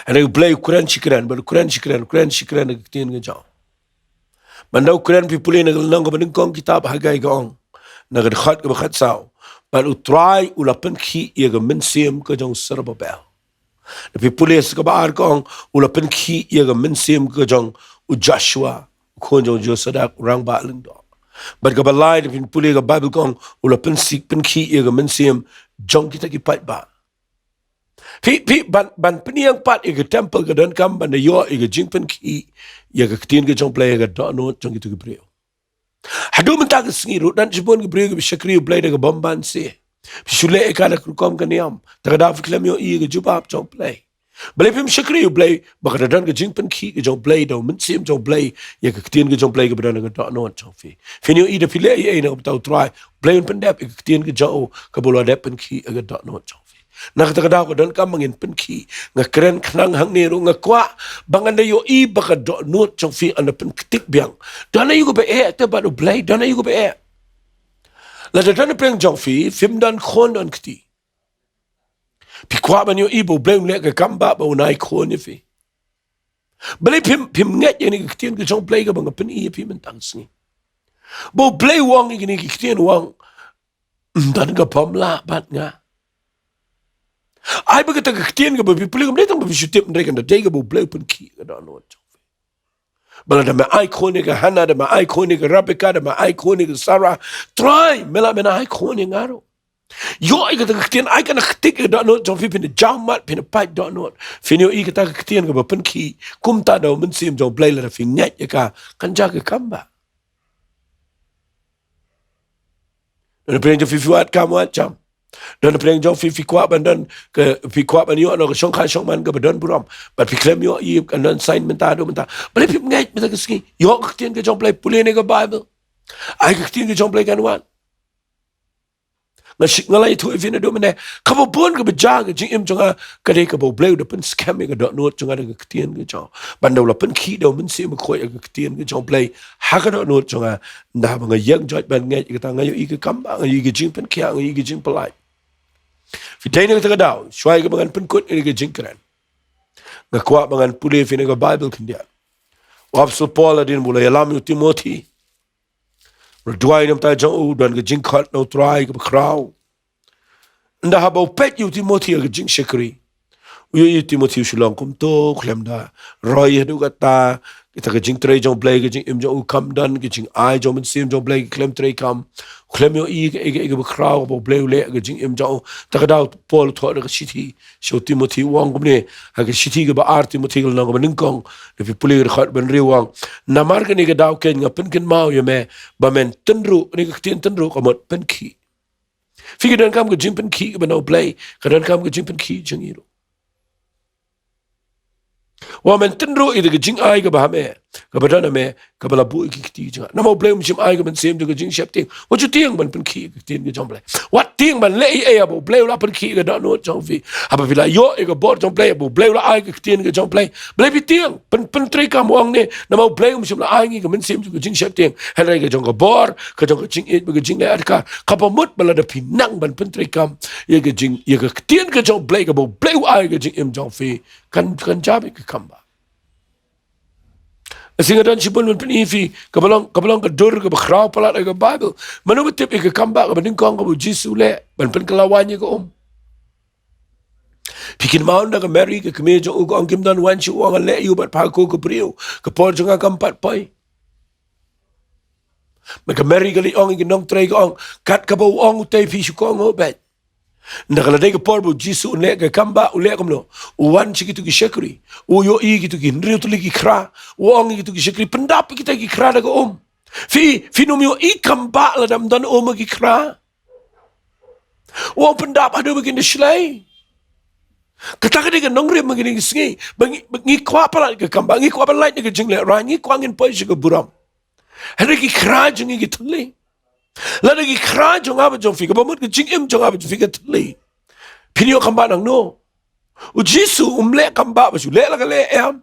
Hynrei u Blei u kren shi kren, bad u kren shi kren, u kren shi kren na ka ktien ka jong u. Bad ynda u kren, phi pule na ka lynnong kaba nyngkong kitab Haggai ka ong, na ka dkhot kaba khatsaw, bad u Trai u la pynkhih ïa ka mynsiem ka jong u Serubabel. Lada phi pule sa kaba ar ka ong, u la pynkhih ïa ka mynsiem ka jong u Joshua, u khun jong u Jehosadak, u rangbah lyngdoh. Bad kaba lai, lada phin pule ka Baibl ka ong, u la pynsik, pynkhih ïa ka mynsiem jong kita ki paidbah. Phi, phi, ban, ban pynïeng pat ïa ka temple ka donkam ban da ïoh ïa ka jingpynkhih ïa ka ktien ka jong u Blei ha ka dohnud jong kito ki briew. Haduh mynta ka sngi ruh don shibun ki briew kiba shakri ïa u Blei da ka bymman seh. Phi shu leh ïa ka da ka rukom ka niam. Te ka daw phi khlem ïohi ïa ka jubab jong u Blei. Balei phim shakri ïa u Blei? Ba ka da don ka jingpynkhih ka jong u Blei, da u mynsiem jong u Blei, ïa ka ktien ka jong u Blei kaba don ha ka dohnud jong phi. Phin ïohi da phi leh ïa, ïa na ka bynta u Trai, u Blei un pyndep ïa ka ktien ka jong u kaba u la dep pynkhih ha ka dohnud jong phi. Na kata ka daw ka donkam ba ngin pynkhih. Nga kren khnang hangne ruh, nga kwah ba ngan da ïohi ba ka dohnud jong phi yn da pynktik biang. Don aïu kaba eh te bad u Blei, don aïu kaba eh? Lada don napdeng jong phi, phim don khun don kti, phi kwah ban ïohi ba u Blei un leh ka kam bah ba un ai khun ïa phi. Balei phim, phim ngeit ïa kane ka ktien ka jong u Blei kaba nga pyni ïa phi mynta ka sngi? Ba u Blei u ong ïa kane ka ktien, u ong, ym don kaba ym lah bad nga. Ai ba kata ka ktien kaba phi pule kam dei tang ba phi shu tip, hynrei kan da dei kaba u Blei u pynkhih ha ka dohnud jong phi. Ba lada me ai khun ïa ka Hana, da me ai khun ïa ka Rebeka, da me ai khun ïa ka Sara, Trai, me lah me na ai khun ïa nga ruh. Ïoh ïa kata ka ktien, ai kan da ktik ïa ka dohnud jong phi, phin da jaw mat, phin da pait dohnud. Phin ïohi kata ka ktien kaba pynkhih, kumta da u mynsiem jong u Blei lada phi ngeit ïa ka, kan jia ka kam bah. Don napdeng jong phi phi wad kam wad jam. Don napdeng jong phi phi kwah ban don ka, phi kwah ban ïoh noh ka shongkha shongman kaba don burom. Bad phi khlem ïoh ïa kan don sign mynta haduh mynta. Balei phim ngeit mynta ka sngi? Ïoh ka ktien ka jong u Blei, pule na ka Baibl. Ai ka ktien ka jong u Blei kan wan. Nga shu, nga la ïathuh ïa phi naduh mynne, kaba bun kaba jia ha ka jingim jong nga ka dei kaba U Blei u da pynskhem ïa ka dohnud jong nga da ka ktien ka jong u. Ban da u la pynkhih da U Mynsiem Bakhuid ïa ka ktien ka jong U Blei ha ka dohnud jong nga. Ynda haba nga ïeng joit ban ngeit ïa kata, nga ïohi ka kam ba, nga ïohi ka jingpynkhiah, nga ïohi ka jingpyllait. Phi, dei na kata ka daw, shuwa ïa kaba ngan pynkut ïa ka jingkren, nga kwah ba ngan pule ïa phi na ka Baibl khyndiat. U Apostol Paul hadien ba u la ïalam ïa u Timothi, u la duwai na ka bynta jong u, don ka jingkhot na U Trai kaba khraw. Ynda haba u peit ïa u Timothi ha ka jingshakri, u ïohi ïa u Timothi u shu long kumto, khlem da roi haduh katta. Kita ka jingtrei jong U Blei ha ka jingim jong u kam don, ka jingai jong U Mynsiem jong U Blei ka khlem treikam. Khlem ïohi ïa ka, ïa ka, ïa kaba khraw kaba U Blei u leh ha ka jingim jong u. Ta ka daw Paul u thoh da ka shithi sha u Timothi, u ong kumne ha ka shithi kaba ar Timothi ka lynnong kaba nyngkong, lada phi pule ka dkhot ba hynriew, u ong: Namar kane ka daw keiñ nga pynkynmaw ïa me ba men tynruh, kane ka ktien tynruh ka mut pynkhih. Phi, ka donkam ka jingpynkhih kaba na U Blei, ka donkam ka jingpynkhih jong ngi ruh. Wat men tynruh ïa ka jingai kaba ha me, kaba don ha me, kaba la buh ïa ki kti jong nga. Namar U Blei um shym ai ka mynsiem jong ka jingsheptieng. Wat ju tieng ban pynkhih ïa ka ktien ka jong U Blei. Wat tieng ban leh ei ei haba U Blei u la pynkhih ïa ka dohnud jong phi. Haba phi la ïoh ïa ka bor jong U Blei, haba U Blei u la ai ka ktien ka jong U Blei, balei phi tieng? Pyn, pyntreikam, u ong ne, namar U Blei um shym la ai ngi ka mynsiem jong ka jingsheptieng, hynrei ka jong ka bor, ka jong ka jingïeit bad ka jingleh adkar. Kaba mut ba lada phi nang ban pyntreikam ïa ka jing, ïa ka ktien ka jong U Blei kaba U Blei u ai ha ka jingim jong phi, kan, kan jia beit ka kam ba. Shisha nga don shibun ban pyni ïa phi, kaba long, kaba long ka dur kaba khraw palat ha ka Baibl. Mano ba tip ïa ka kam ba kaba nyngkong kaba u Jisu u leh ban pynkylla waiñ ïa ka um? Phi kynmaw ynda ka Mary, ka kmie jong u, ka ong, kim don waiñ shuh, u ong, leh ïa u bad phah ko ka briew, ka por jong nga kam pat poi. Bad ka Mary ka leit ong ïa ki nongtrei, ka ong, kat kaba u ong utei phi shu kohnguh beit. Ynda ka la dei ka por ba u Jisu un leh ka kam ba, u leh kumno? U wan sha kito ki shakri, u ïohi kito ki hynriew tylli ki khra, u ong ïa kito ki shakri, pyndap ïa kita ki khra da ka um. Phi, phin ym ïohi kam ba lada ym don um ha ki khra. U ong pyndap haduh ba kin da shlei. Kata ka dei ka nongrim ha kine ki sngi. Ba ngi, ba ngi kwah palat ka kam ba, ngi kwah ban lait na ka jinglehrain, ngi kwah ngin poi sha ka burom. Hynrei ki khra jong ngi ki thylli. Lada ki khra jong nga bad jong phi, kaba mut ka jingim jong nga bad jong phi ka thylli, phin ïoh kam ba nangno? U Jisu um leh kam ba, ba shu leh la ka leh, em.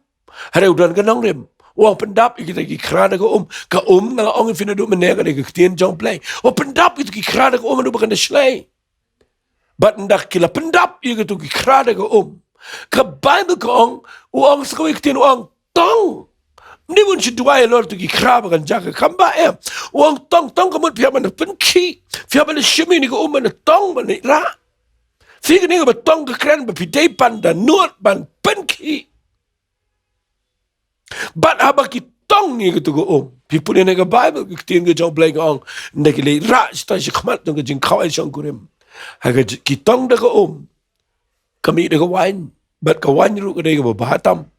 Hynrei u don ka nongrim. U ong pyndap ïa kita ki khra da ka um. Ka um, nga la ong ïa phi naduh mynne, ka dei ka ktien jong U Blei. U ong pyndap ïa kita ki khra da ka um haduh ba kan da shlei. Bad ynda ki la pyndap ïa kito ki khra da ka um, ka Baibl ka ong, u ong sa kawei ka ktien, u ong tong. Ym dei ban shu duwai halor kito ki khra ba kan jia ka kam ba, em. U ong tong, tong ka mut phi hap ban da pynkhih, phi hap ban da shim ïa kane ka um ban da tong, ban da rah. Phi, kane kaba tong ka kren ba phi dei ban da nud ban pynkhih. Bad haba ki tong ïa kito ka um, phi pule na ka Baibl, ka ktien ka jong U Blei ka ong, ynda ki leit rah shatai shakhmat jong ka jingkhawai shongkurim, ha ka ji-, ki tong da ka um, ka mih da ka waiñ, bad ka waiñ ruh ka dei kaba bha tam.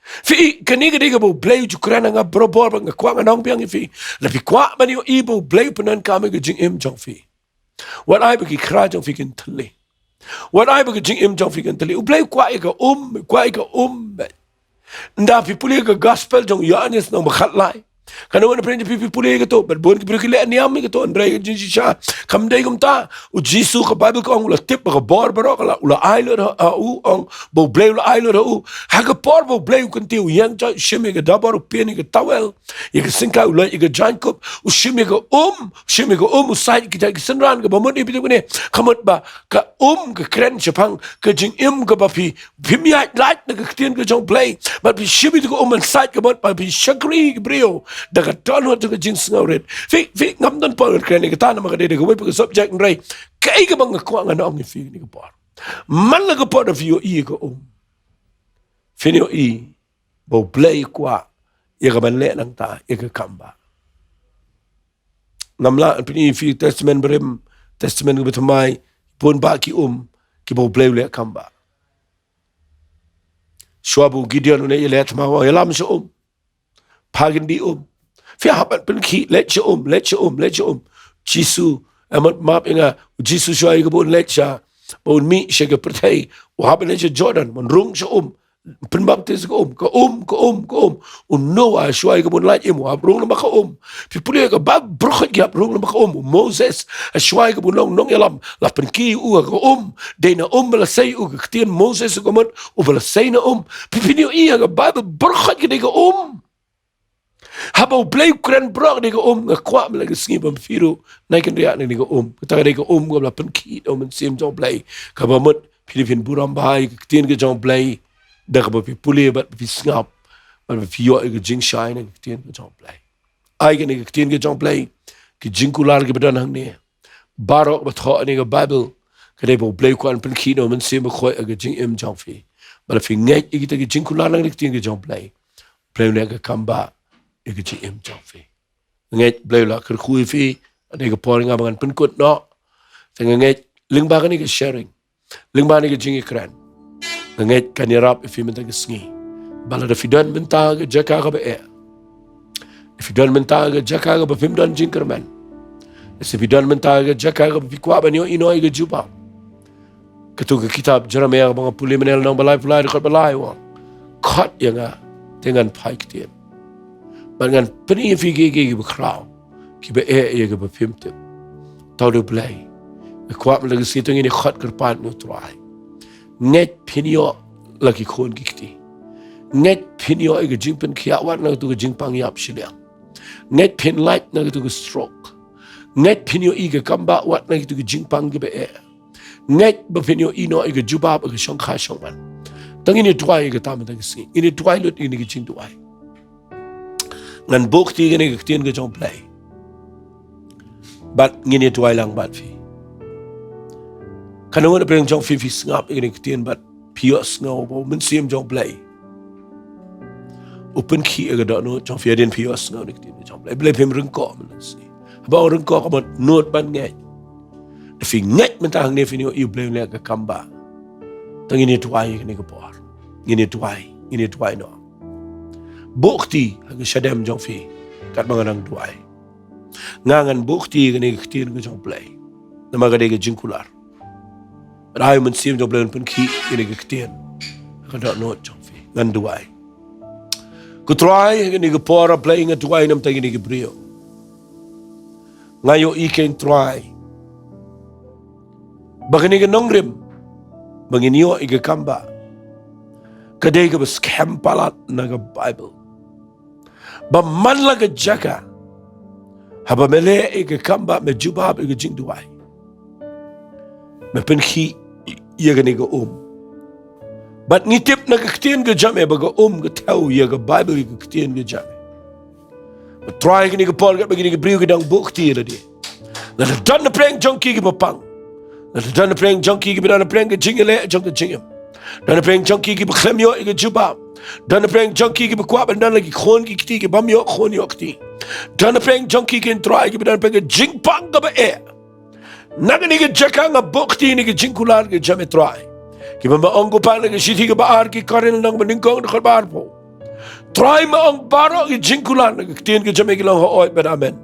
Phi, kane ka dei kaba U Blei u ju kren ha nga barabor, bad nga kwah ngan ong biang ïa phi, lada phi kwah ban ïohi ba U Blei u pyndonkam ïa ka jingim jong phi, wat ai ba ki khra jong phi kin thylli. Wat ai ba ka jingim jong phi kan thylli. U Blei u kwah ïa ka um, u kwah ïa ka um. Ynda phi pule ka gospel jong u Ïoannis lynnong ba khatlai, ka ong, wat phi, phi pule ïa kato, bad bun ki briew ki leh niam ïa kato, hynrei ka jingshisha kam dei kumta. U Jisu, ka Baibl ka ong, u la tip ba ka bor baroh ka la, u la ai lut ha u, ong ba U Blei u la ai lut ha u. Ha ka por ba U Blei u kyntiew, u ïeng joit, u shim ïa ka dabor, u pynïeng ïa ka tawel, ïa ka syngkai, u leit ïa ka jaiñkup, u shim ïa ka um, u shim ïa ka um, u sait ïa ki jait ki synran, kaba mut ïa phi tip kane, ka mut ba ka um ka kren shaphang ka jingim kaba phi, phim ïaid lait na ka ktien ka jong U Blei. Bad phi shim ïa ka um ban sait, ka mut ba phi shakri ïa ki briew da ka dohnud jong ka jingsngewrit. Phi, phi, ngam don por ngan kren ïa kata namar ka dei da kawei pat ka subject, hynrei kaei kaba nga kwah ngan ong ïa phi kane ka por, man la ka por da phi ïohi ïa ka um, phin ïohi ba U Blei u kwah ïa ka ban leh nangta ïa ka kam ba. Ngam lah ban pyni ïa phi Testament Barim, Testament kaba thymmai, bun bah ki um kiba U Blei u leh kam ba. Shuwa ba u Gideon u leit ïaleh thma, u ong, ïalam sha um, phah kyndiah um. Phi hap ban pynkhih, leit sha um, leit sha um, leit sha um. Jisu, em, map ïa nga, u Jisu shuwa ïa kaba un leit sha, ba un mih sha ka pyrthei, u hap ban leit sha Jordan, ban rung sha um, pynbaptis ka um, ka um, ka um, ka um. U Noah, shuwa ïa kaba un lait im, u hap rung lem bad ka um. Phi pule ka Baibl, baroh khoit ki hap rung lem bad ka um. U Moses, shuwa ïa kaba un long nongïalam, la pynkhih ïa u ha ka um. Dei na um ba la sei ïa u, ka ktien Moses u ka mut, u ba la sei na um. Phi, phin ïohi ha ka Baibl, baroh khoit ka dei ka um. Haba U Blei u kren baroh, ka dei ka um. Nga kwah mynta ka sngi ba phi ruh nai kynriah na kane ka um. Kata ka dei ka um kaba la pynkhih da U Mynsiem jong U Blei, kaba mut phi dei phin burom bha ïa ka ktien ka jong U Blei da kaba phi pule bad phi sngap bad phi ïoh ïa ka jingshai na ka ktien ka jong U Blei. Ai kane ka ktien ka jong U Blei, ki jingkular kiba don hangne, baroh ba thoh ha kane ka Baibl, ka dei ba U Blei u kwah ban pynkhih na U Mynsiem Bakhuid ha ka jingim jong phi. Ba lada phi ngeit ïa kita ki jingkular na ka ktien ka jong U Blei, U Blei un leh ka kambah ïa ka jingim jong phi. Nga ngeit U Blei u la kyrkhu ïa phi. Ka dei ka por nga ba ngan pynkut noh. Te nga ngeit lyngba kane ka sharing, lyngba kane ka jingïakren, nga ngeit kan ïarap ïa phi mynta ka sngi. Ba lada phi don mynta ha ka jaka kaba eh, phi don mynta ha ka jaka kaba phim don jingkyrmen, phi don mynta ha ka jaka kaba phi kwah ban ïohi noh ïa ka jubab. Katto ka kitab Jeremaïah kaba nga pule mynne, lynnong ba laiphew lai, dkhot ba lai, u ong: Khot ïa nga, te ngan phai ktien bad ngan pyni ïa phi kiei kiei kiba khraw, kiba eh ïa kaba phim tip. To U Blei, nga kwah mynta ka sngi to ngin ïa khot kyrpad na U Trai. Ngeit phin ïoh la ki khun ki kti. Ngeit phin ïoh ïa ka jingpynkhiah wat na kato ka jingpang ïap shiliang. Ngeit phin lait na kato ka stroke. Ngeit phin ïohi ka kambah wat na kato ka jingpang kaba eh. Ngeit ba phin ïohi noh ïa ka jubab ha ka shongkha shongman. To ngin ïa duwai ïa kata mynta ka sngi. Ngin ïa duwai lut ïa kane ka jingduwai. Ngan buh kti kane ka ktien ka jong U Blei bad ngin ïa duwai lang bad phi. Katno na pdeng jong phi phi sngap ïa kane ka ktien bad phi ïohsngew ba U Mynsiem jong U Blei u pynkhih ïa ka dohnud jong phi? Hadien phi ïohsngew ïa kane ka ktien ka jong U Blei, balei phim ryngkoh mynta ka sngi? Haba ong ryngkoh ka mut nud ban ngeit. Lada phi ngeit mynta hangne phin ïohi U Blei un leh ka kambah. To ngin ïa duwai ïa kane ka por. Ngin ïa duwai, ngin ïa duwai noh. Buh kti ha ka shadem jong phi katba nga dang duwai. Nga ngan buh kti ïa kane ka ktien ka jong U Blei, namar ka dei ka jingkular. Bad ai U Mynsiem jong U Blei un pynkhih ïa kane ka ktien ha ka dohnud jong phi. Ngan duwai. Ko Trai, ha kane ka por, A Blei, nga duwai namar kine ki briew. Nga ïohi, ko Trai, ba kane ka nongrim ba ngin ïoh ïa ka kambah, ka dei kaba skhem palat na ka Baibl. Ba man la ka jaka, haba me leh ïa ka kambah, me jubab ïa ka jingduwai, me pynkhih ïa kane ka um. Bad ngi tip na ka ktien ka jong me ba ka um ka thew ïa ka Baibl, ïa ka ktien ka jong me. Ko Trai, kine ki por, katba kine ki briew ki dang buh kti ïa lade, lada don napdeng jong ki kiba pang, lada don napdeng jong ki kiba don napdeng ka jingïaleh jong ka jingim, don napdeng jong ki kiba khlem ïoh ïa ka jubab, don napdeng jong ki kiba kwah ban don la ki khun ki kti kibym ïoh khun ïoh kti, don napdeng jong ki, ko Trai, kiba don napdeng ka jingpang kaba eh, na kane ka jaka nga buh kti ïa kane ka jingkular ka jong me, Trai. Kiba me ong, ko Pa, na ka shithi kaba ar ki Korinth lynnong banyngkong dkhot ba arphew. Trai, me ong baroh ki jingkular na ka ktien ka jong me ki long hooid bad amen,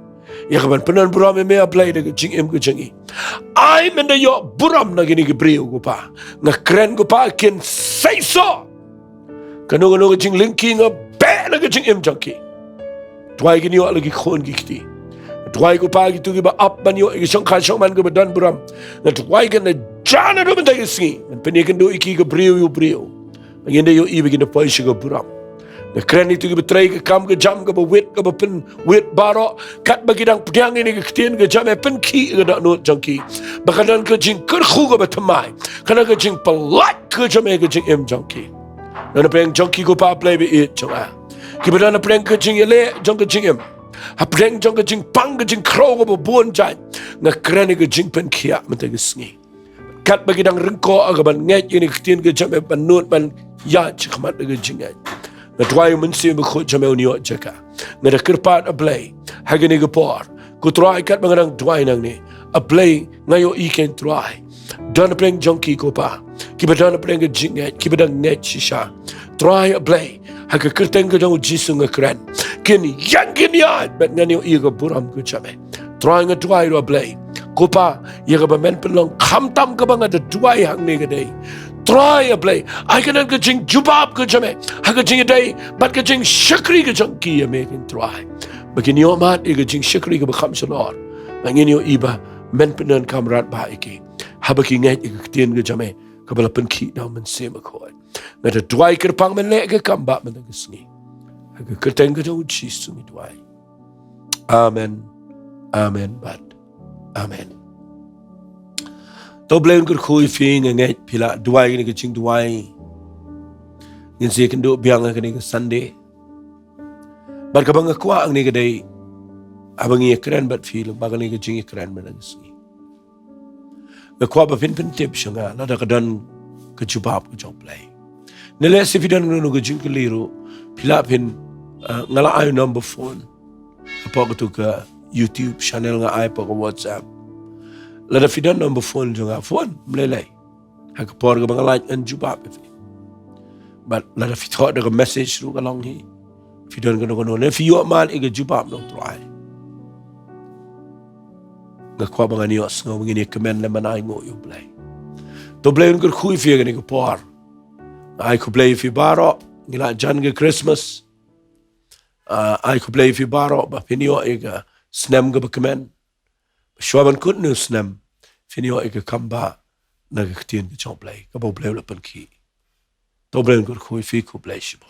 ïa kaban pyndonburom ïa me, A Blei, da ka jingim ka jong ngi. Ai men da ïoh burom na kine ki briew, ko Pa. Nga kren, ko Pa, kin seisoh. Kano kano ka jinglyngkhi nga beh na ka jingim jong ki. Duwai kin ïoh la ki khun ki kti. Duwai, ko Pa, kito kiba ap ban ïoh ïa ka shongkha shongman kaba donburom, nga duwai, kan da jan haduh mynta ka sngi, ngan pynïakynduh ïa ki, ka briew ïa u briew. Ba ngin da ïohi ba kin da poi sha ka burom. Nga kren ïa kito kiba trei ka kam ka jam kaba wit, kaba pynwit baroh, katba ki dang pdiang ïa kane ka ktien ka jong me, pynkhih ïa ka dohnud jong ki, ba kan don ka jingkyrkhu kaba thymmai, kan don ka jingpyllait ka jong me ha ka jingim jong ki. Don napdeng jong ki, ko Pa, Blei ba ïeit jong nga, kiba don napdeng ka jingïaleh jong ka jingim, hapdeng jong ka jingpang ka jingkhrew kaba bun jait, nga kren ïa ka jingpynkhiah mynta ka sngi. Katba ki dang ryngkoh ha kaban ngeit ïa kane ka ktien ka jong me, ban nud ban ïaid shakhmat da ka jingngeit, nga duwai, U Mynsiem Bakhuid jong me un ïoh jaka. Nga da kyrpad, A Blei, ha kane ka por, ko Trai, katba nga dang duwai nangne, A Blei, nga ïohi, ko Trai, don napdeng jong ki, ko Pa, kiba don napdeng ka jingngeit, kiba dang ngeit shisha. Trai, A Blei, ha ka kyrteng ka jong U Jisu nga kren, kin ïeng kin ïaid bad ngan ïohi ïa ka burom ka jong me. Trai, nga duwai ruh, A Blei, ko Pa, ïa kaba men pynlong, khamtam kaba nga da duwai hangne ka dei, Trai, A Blei, ai ka don ka jingjubab ka jong me ha ka jingïadei bad ka jingshakri ka jong ki ïa me, ko Trai, ba kin ïoh mad ïa ka jingshakri kaba kham shalor. Ba ngin ïohi ba men pyndonkam radbah ïa ki haba ki ngeit ïa ka ktien ka jong me kaba la pynkhih da U Mynsiem Bakhuid. Nga da duwai kyrpang men leh ka kam ba mynta ka sngi, ha ka kyrteng ka jong U Jisu ngi duwai. Amen. Amen bad amen. To Blei un kyrkhu ïa phi. Nga ngeit phi la duwai kane ka jingduwai. Ngin sa ïakynduh biang ha kane ka Sunday. Bad kaba nga kwah hangne ka dei, haba ngi ïakren bad phi lyngba kane ka jingïakren mynta ka sngi, nga kwah ba phin pyntip sha nga lada ka don ka jubab ka jong U Blei. Ne lehse phi don kano kano ka jingkylli ruh, phi lah phin, ah, nga la ai number phone hapoh katu ka YouTube channel, nga ai hapoh ka WhatsApp. Lada phi don number phone jong nga, phone, ym lei lei. Ha ka por kaba nga lait ngan jubab ïa phi. Bad lada phi thoh da ka message ruh ka long hi. Phi don kano kano ne phi ïoh mad ïa ka jubab na U Trai, nga kwah ba ngan ïohsngew, ba ngin ïakmen lem ban ainguh ïa U Blei. To Blei un kyrkhu ïa phi ha kane ka por. Ai khublei ïa phi baroh, ngi la jan ka Christmas. Ah, ai khublei ïa phi baroh ba phin ïoh ïa ka snem kaba kmen. Shuwa ban kut une u snem, phin ïoh ïa ka kam ba na ka ktien ka jong U Blei, kaba U Blei u la pynkhih. To Blei un kyrkhu ïa phi, khublei shibun.